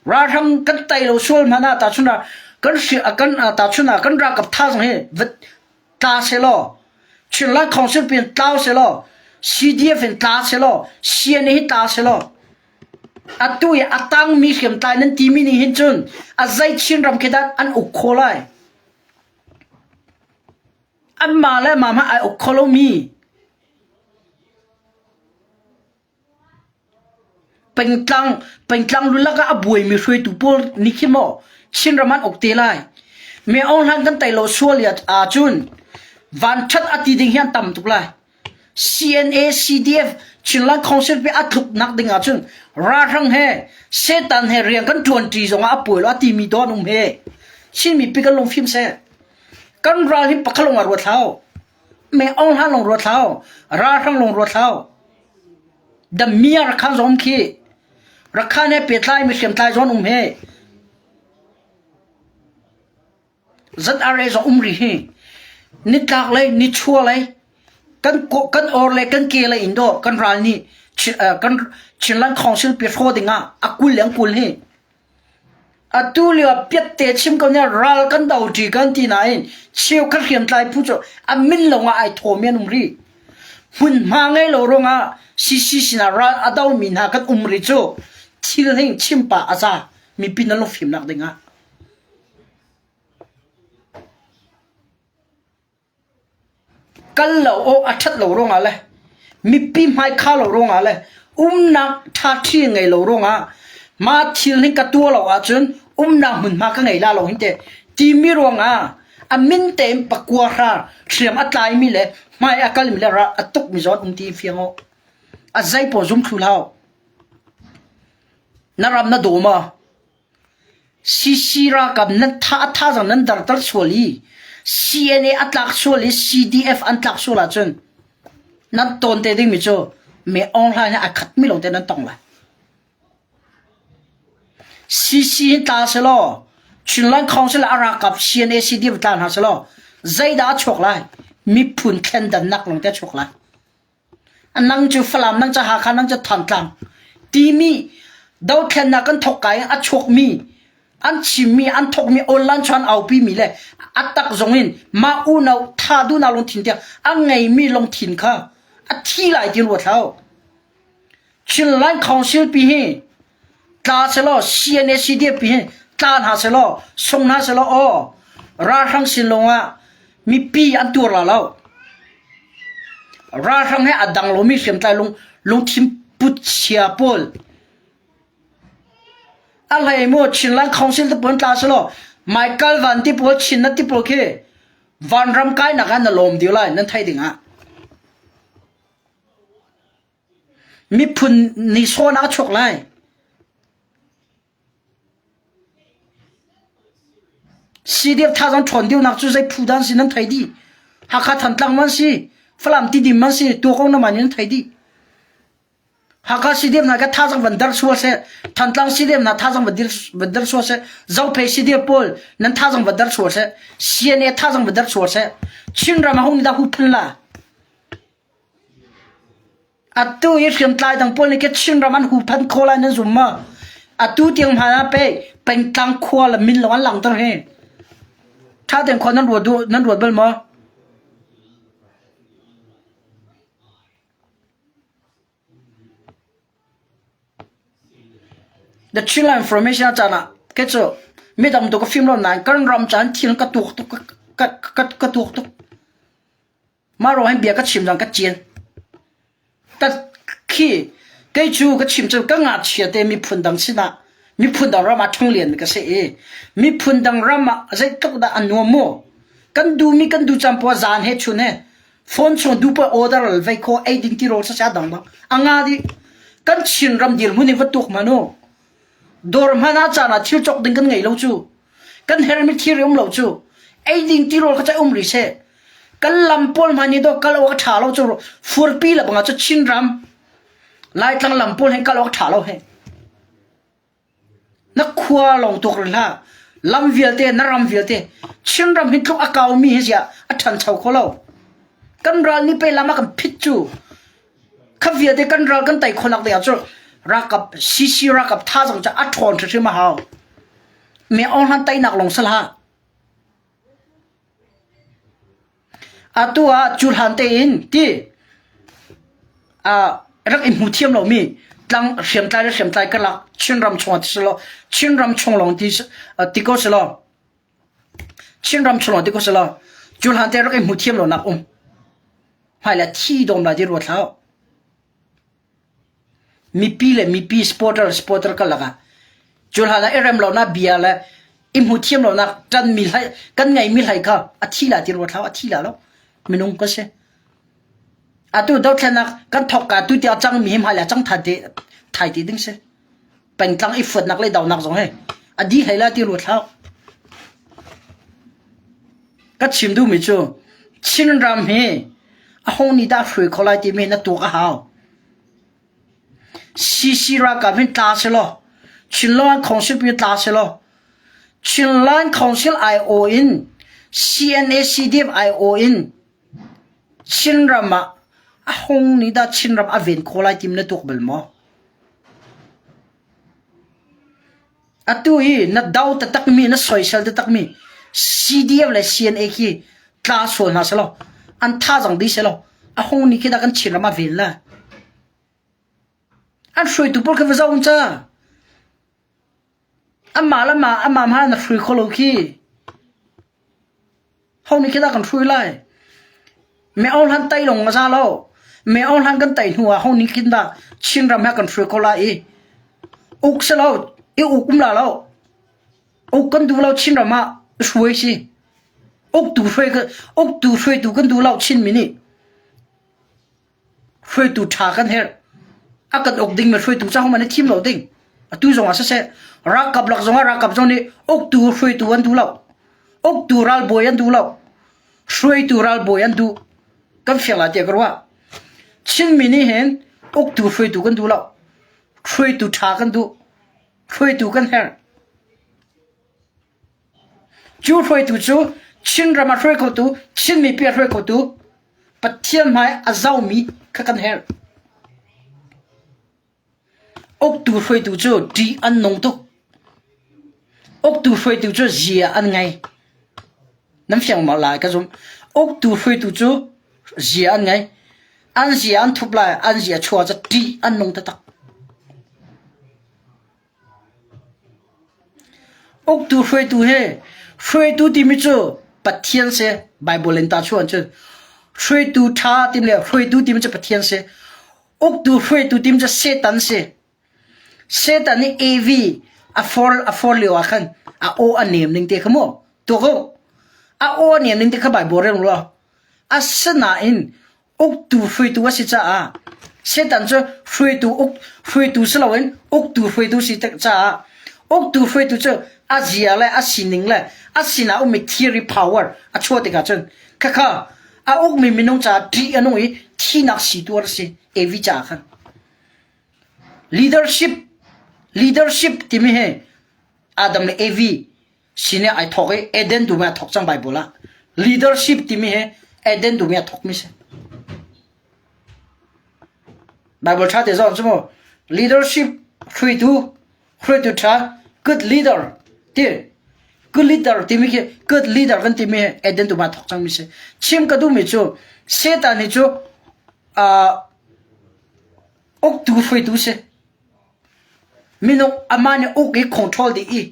Ralhrang kan tai lo sual hmanh ah tahchun ah kan kan tahchun ah kan ralkap thazaang hi tla selaw Chinland Council pin tlau selaw CDF in tla selaw CNA hi tla selaw atu i a tangmi hriamtlai nan timi nih hin cun a zei Chinram khi dah an uk kho lai anmah le mah hmanh ai uk kho lomi Pengtlang pengtlang lulak ah a buaimi hruaitu pawl nih khi maw Chinram an uk te lai. Me Aung Hlaing kan tei lo sual ahcun vanṭhat a ti ding hi an tam tuk lai. CNA, CDF, Chinland Council pe a tluknak ding ahcun ralhrang he Satan he rian kan ṭuanṭi zongah a puai lo a timi dawn um he Chin mipi kan lungfim seh. Kan ral hi pakhat lawng ah ruat hlah u. Me Aung Hlaing lawng ruat hlah u. Ralhrang lawng ruat hlah u. Dammi ah Rakhan zong um khi. Rakhan he pehtlai mi hriamtlai zong um he. ZRA zong um rih hi. Nitlak lei, nichuah lei, kan kan or le kan ke lei in do kan ral nih kan Chinland Council pi hraw ding ah a kul le an kul hi. Atu lio ah piatte chim ko nih ral kan do ṭi kan ti nain cheukhat hriamtlai phu cu a min lawngah ai thawmi an um rih. Hmunhma ngei lo ruangah CC sinah ral a domi hna kan um rih cu thil hing chimpa a za mipi nan lungfimnak dingah. Kal lo awk a ṭhat lo ruangah le mipi hmaikhah lo ruangah le umnak ṭhaṭhi ngei lo ruangah mah thil hi ka tuah lo ahcun umnak hmunhma ka ngei la lo hin teh timi ruangah a min tein pakua hra hriam a tlaimi le hmai a kalmi le ral a tukmi zawn um ti fiang awk a zei pawl zum thlu hlah na ram na daw ma CC ralkap nan tha a thazaang nan darter sual i CNA a tlak sual i CDF an tlak sual ahcun nan tawn te dingmi cu me Aung Hlaing he a khatmi lawngte nan tong lai. CC hin tla selaw Chinland Council a ralkap CNA CDF tla hna selaw zeidah a chuak lai? Miphun thlendannak lawngte a chuak lai. Nang cu Falam, nang cu Hakha, nang cu Thantlang timi dothlennak kan thawk ka in a chuakmi an chimmi an thawkmi online chuan aupi mi le a tak zong in mah unau tha duhnak lungthin tiang a ngeimi lungthin kha a thi lai ti ruat hlah. Chinland Council pi hi tla selaw CNA CDF pi hi tla hna selaw sung hna selaw aw ralhrang sin lawngah mipi an tuar la lo. Ralhrang he a dang lomi hriamtlai lung lungthin put chia pawl a hlei mu Chinland Council te pawl tla selaw Michael Van ti pawl Chin na ti pawl khi vanram kai nak ah na lawm dih lai nan thei ding ah. Miphun nihsawhnak a chuak lai. CDF thazaang ṭhawn deuhnak cu zei phu dah an si nan thei dih. Hakha Thantlang man si, Falam Tidim man si, Tuakong na man in nan thei dih. Hakha CDF hna ka thazaang van dar sual seh, Thantlang CDF hna thazaang van dir, van dar sual seh, Zophei CDF pawl nan thazaang van dar sual seh, CNA thazaang van dar sual seh. Chinram a hung dah hu phun la. Atu i hriamtlai dang pawl nih khin Chinram an huhphenh khawh lai nan zum maw? Atu tiang hmanh ah pei pengtlang khua le min lawng an langhter hi. Ṭha tein khua nan ruat duh nan ruat bal maw? The Chinland Information a caan ah kei cu midang tu ka fim lo nain kan ram caan thil ka tuak tuk ka ka ka tuak tuk. Mah ruang hin bia ka chim zong ka cian. Ka khi kei cu ka chim cu ka ngakchia te miphun dang sinah miphun dang ram ah ṭhanglian mi ka si i miphun dang ram ah zeitluk dah a nuam mu. Kan duhmi kan duh caan poah zaan he chun he phone chung duh poah order vei kho ei ding tirawl saseh a dang bang a nga dih. Kan Chin ram dirhmun hi va tuk hmanh u. Dawr hmanh ah caan ah thil cawk ding kan ngei lo cu. Kan hermi thil um lo cu. Ei ding tirawl kha cai um rih seh. Kan lam pawl hmanh hi dawh kal awk a ṭha lo cu furpi le bangah cu Chinram Laitlang lam pawl hin kal awk a ṭha lo he. Na khua lawng tuak rih hlah. Lam vialte na ram vialte Chinram hi tluk a kaumi hi ziah a ṭhancho kho lo. Kan ral nih pei lam a kan phit cu. Kha vialte kan ral kan tei khawhnak ding ah cu ralkap CC ralkap thazaang cu a ṭhawn hrimhrim a hau. Me Aung Hlan teinak lawng si hlah. Atu ah cu hlan tein ti rak i hmu thiam lomi tlang hriamtlai le hriamtlai karlak Chinram chung ah ti selaw Chinram chung lawng ti ti ko selaw Chinram chung lawng ti ko selaw cu hlan te rak i hmu thiam lonak um hmailei thi dawm lai ti ruat hlah. Mipi le mipi supporter le supporter karlak ah cu hlan ah i rem lonak bia le i hmu thiam lonak ṭanmi hlei kan ngeimi hlei kha a thi la ti ruat hlah a thi la lo minung ka si. Atu dothlennak kan thawk ka tu tiang cangmi hi hmailei ah cang than te thai ti ding si. Pengtlang i fuatnak le donak zong hi a di hlei la ti ruat hlah. Ka chim duhmi cu Chinram hi a hung nih dah hruai kho lai timi na tuak a hau. CC ralkap hin tla selaw Chinland Council pi tla selaw Chinland Council aiawh in CNA CDF aiawh in Chinram ah a hung nih dah Chinram a ven kho lai timi na tuak bal maw? Atu hi na do taktakmi, na soisel taktakmi CDF le CNA khi tla sual hna selaw, an thazaang dih selaw, A hong nih khi dah kan Chinram ah ven la. An hruaitu pawl kha va zoh ca. Amah le mah amah hmanh na hrui kho lo khi. Ho nih khi dah kan hrui lai? Me Aung Hlan tai lawng a za lo. Me Aung Hlan kan tai hnu ah ho nih khin dah Chinram he kan hrui ko lai i uk si lo, i uk um la lo. Uk kan duh lo Chinram ah hruai si. Uktu hruai uktu hruaitu kan duh lo Chinmi nih. Hruaitu ṭha kan herh. A kan uk dingmi hruaitu ca hmanh i thim lo ding. Atu zong ah siseh, ralkap lak zong ah ralkap zong nih uktu hruaitu an duh lo. Uktu ralbawi an duh lo. Hruaitu ralbawi an duh. Kan fiang lai tiah ka ruah. Chinmi nih hin uktu hruaitu kan duh lo. Hruaitu ṭha kan duh. Hruaitu kan herh. Cu hruaitu cu Chinram a hruai khotu, Chin mipi a hruai khotu, Pathian hmai a zomi kha kan herh. Uktu hruaitu cu ṭih an nung tuk. Uktu hruaitu cu zia an ngei. Nan fiang ma lai ka zum. Uktu hruaitu cu zia an ngei. An zia an thup lai, an zia chua cu ṭih an nung taktak. Uktu hruaitu hi hruaitu timi cu Pathian si Baibal in tahchuah ahcun hruaitu ṭha timi le hruaitu timi cu Pathian si. Uktu hruaitu timi cu Satan si. Satan nih Evi a for a for lio ah khan a aw a nem ning te kha mu tuak u. A aw a nem ning te kha Baibal rel law. Asinain uktu hruaitu a si caah Satan cu hruaitu uk hruaitu si loin uktu hruaitu si caah uktu hruaitu cu a zia le a sining le a sinah ummi theory power a chuah tikah cun khakha a ukmi minung caah ṭih a nung i thihnak si tuar a si Evi caah khan leadership leadership timi hi Adam le Evi sin ai thawk i Eden dum ah thawk cang Bible ah leadership timi hi Eden dum ah thawk mi si Bible tha te zong cu mu leadership hruaitu hruaitu tha good leader ti good leader timi khi good leader kan timi hi Eden dum ah thawk cang mi si chim ka duhmi cu Satan hi cu uh, uktu hruaitu si Minung amah nih uk i control dih i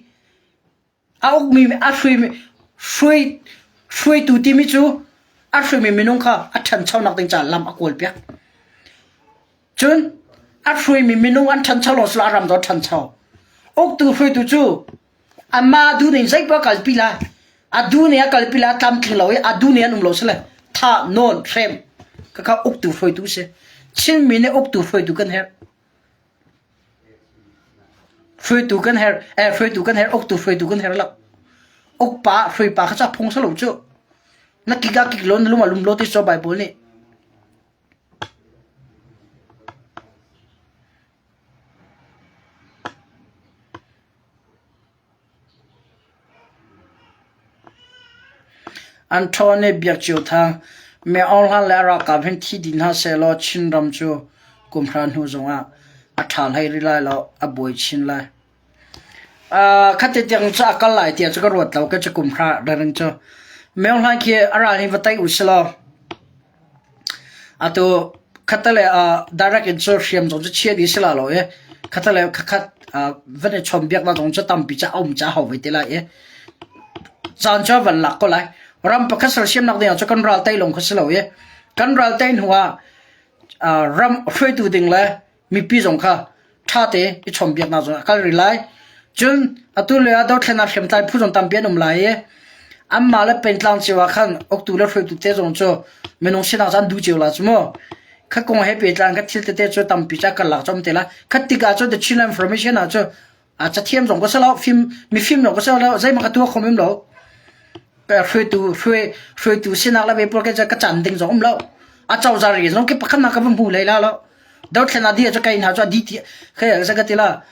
a ukmi a hruimi hruai hruaitu timi cu a hruaimi minung kha a ṭhanchonak ding caah lam a kawlpiak. Cun a hruaimi minung an ṭhancho lawng silo a ram zong a ṭhancho. Uktu hruaitu cu amah duhning zeipoah kalpi lai. A duhning a kalpi lai a tlamtling lo i a duhning an um lo sile thah nawn hrem khakha uktu hruaitu si. Chinmi nih uktu hruaitu kan herh. Hruaitu kan herh, eh hruaitu kan herh, uktu hruaitu kan herh lo. Ukpa, hruaipa kha ca phung salo cu. Na kik ah kik lo, na lum ah lum lo ti so Bible nih. An ṭhawn i Biak Cio Thang, Me Aung Hlan le a ralkap hin thi dih hna sehlaw Chinram cu kum hra hnu zongah a ṭha hlei rih lai lo, a buai chin lai. Uh, khate tiang cu a kal lai tiah cu ka ruat lo, ka cu kum hra reng cu. Me Aung Hlan khi a ral hi va tai u silaw Atu khattelei ah direct in cu hriam zong cu chia dih si la lo i khattelei khatkhat van i chawnhbiaknak zong cu tampi cu a um ca hau ve te lai i caan cu a van lak ko lai. Ram pakhat sersiamnak ding ah cun kan ral tei lawng kha si lo i kan ral tei hnu ah ram hruaitu ding le mipi zong kha ṭhate i chawnhbiaknak zong a kal rih lai. Cun atu lio ah dothlennak hriamtlai phu zong tampi an um lai i anmah le pengtlang cio ah khan uktu le hruaitu te zong cu minung sinak cu an duh cio la cu mu. Kha kong he pehtlai kha thil tete cu tampi cu a karlak cu a um te lai. Kha tikah cun the Chinland Information ah cu a cathiam zong ka si lo, fim mifim zong ka si lo, zeihmanh ka tuah kho mem lo. Hruaitu hruai hruaitu sinak le ve pawl ka ka chan ding zong um lo. A cozah rian zong ki pakhat nak ka va hmu hlei la lo. Dothlen a dir cu kai hna cu a di ti khai sa ka ti la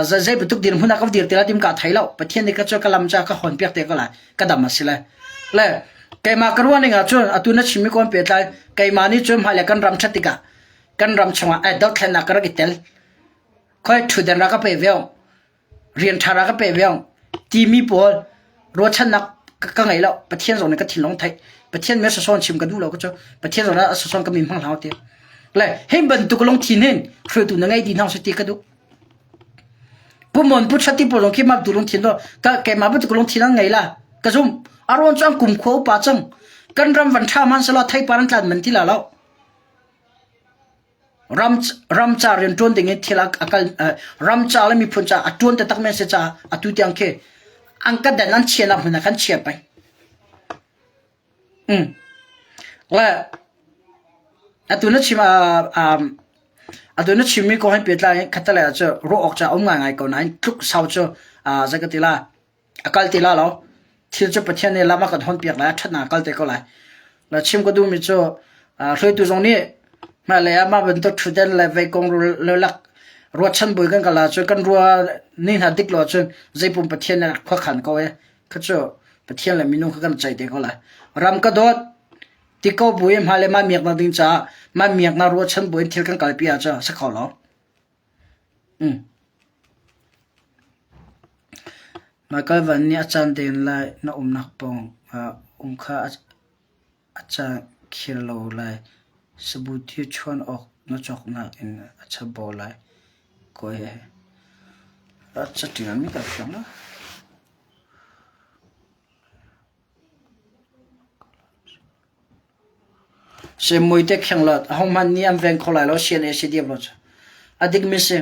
zei bantuk dirhmun ah ka dir ti la tim ka thei lo. Pathian nih ka cu ka lam ca ka hon piak te ko lai. Ka dam a si lai. Le keimah ka ruah ning ah cun atu na chimmi kon pehtlai keimah nih cun hmailei kan ram ṭhat tikah kan ram chungah ai dothlennak ka rak i tel. Khoi ṭhutden rak ka pe ve rian ṭha rak ka pe ve timi pawl ruahchannak ka ngei lo. Pathian zong nih ka thinlung theih. Pathian me sasawn chim ka duh lo ka cu. Pathian zong a sasawn ka min hmang hlah ti. Le hin bantuk lungthin hin hruaitu na ngei ti hna si ti ka duh. Pu Mon pu Chati pawl zong khi mah tu lungthin do ka keimah bantuk lungthin an ngei la. Ka zum. Aron cu an kum khua upa cang. Kan ram van ṭha man selaw theipar an tlan man ti la lo. Ram ram ca rian ṭuan ding in thil a kal ram ca le miphun ca a ṭuan taktak men si caah atu tiang khi an ka den an chianak hmun ah khan chia peng. Mm. Le atu na chim um, atu na chimmi kong hin pehtlai khattelei ah cu ruah awk ca um ngaingai ko nain tluk sau cu zei ka ti la A kal ti la lo. Thil cu Pathian nih lam a kan hawnpiak lai, a ṭhatnak a kal te ko lai. Le chim ka duhmi cu hruaitu zong nih hmailei ah mah bantuk ṭhutden le veikong lak ruahchan bui kan kal ahcun kan rua ni hna dik lo ahcun zeipum Pathian nih khuakhan ko e. Kha cu Pathian le minung kha kan ceih te ko lai. Ram ka dawt ti ko bu i hmailei mah miaknak ding caah mah miaknak ruahchan buin thil kan kalpi ahcun a si kho lo. Michael Van nih a caan den lai na umnak pawng ah um kha a caan khir lo lai. Sabuti chuan awk na cawknak in a chapbau lai. Kawi he. A caṭialmi ka fiang lo. Semmuite khenglat ahohmanh nih an veng kho lai lo CNA CDF lo cu. A dikmi si.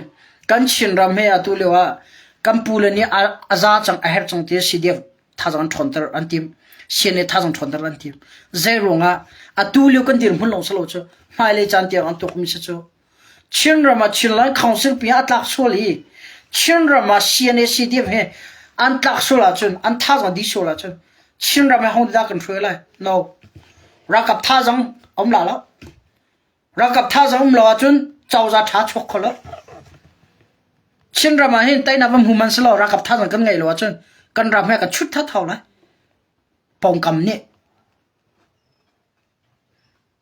Kan Chinram he atu lio ah kan pule nih a za cang a herh cang ti CDF thazaang an ṭhawnter an tim. CNA thazaang ṭhawnter an tim. Zei ruangah atu lio kan dirhmun lawng si lo cu hmailei caan tiang an tuakmi si cu. Chinram ah Chinland Council pi ah a tlak sual i Chinram ah CNA CDF he an tlak sual ahcun an thazaang dih sual ahcun Chinram he ho dah kan hruai lai? No. Ralkap thazaang um la lo. Ralkap thazaang um lo ahcun cozah ṭha chuak kho lo. Chinram ah hin teinak va hmu man si lo ralkap thazaang kan ngeih lo ahcun kan ram he kan chut thathau lai. Pawngkam nih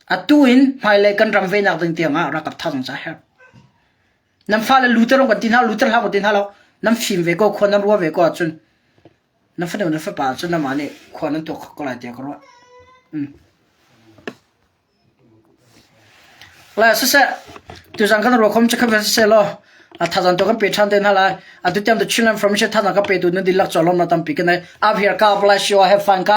Atu in hmailei kan ram venak ding tiangah ralkap thazaang ca herh. Nan fale luter kan ti hna, luter hlah kan ti hna lo. Nan fim ve ko, khua nan rua ve ko ahcun nan fanu nan fapa cun namah nih khua nan tuak ko lai tiah ka ruah. Mm. Le siseh, tuzan kan ruakhom cu kha siseh law thazang to kan pe ṭhan te hna lai. Atu tiang the Chinland Information thazang ka pe tu nan dihlak cu lawmnak tampi ka nei. Up here, God bless you. Have fun.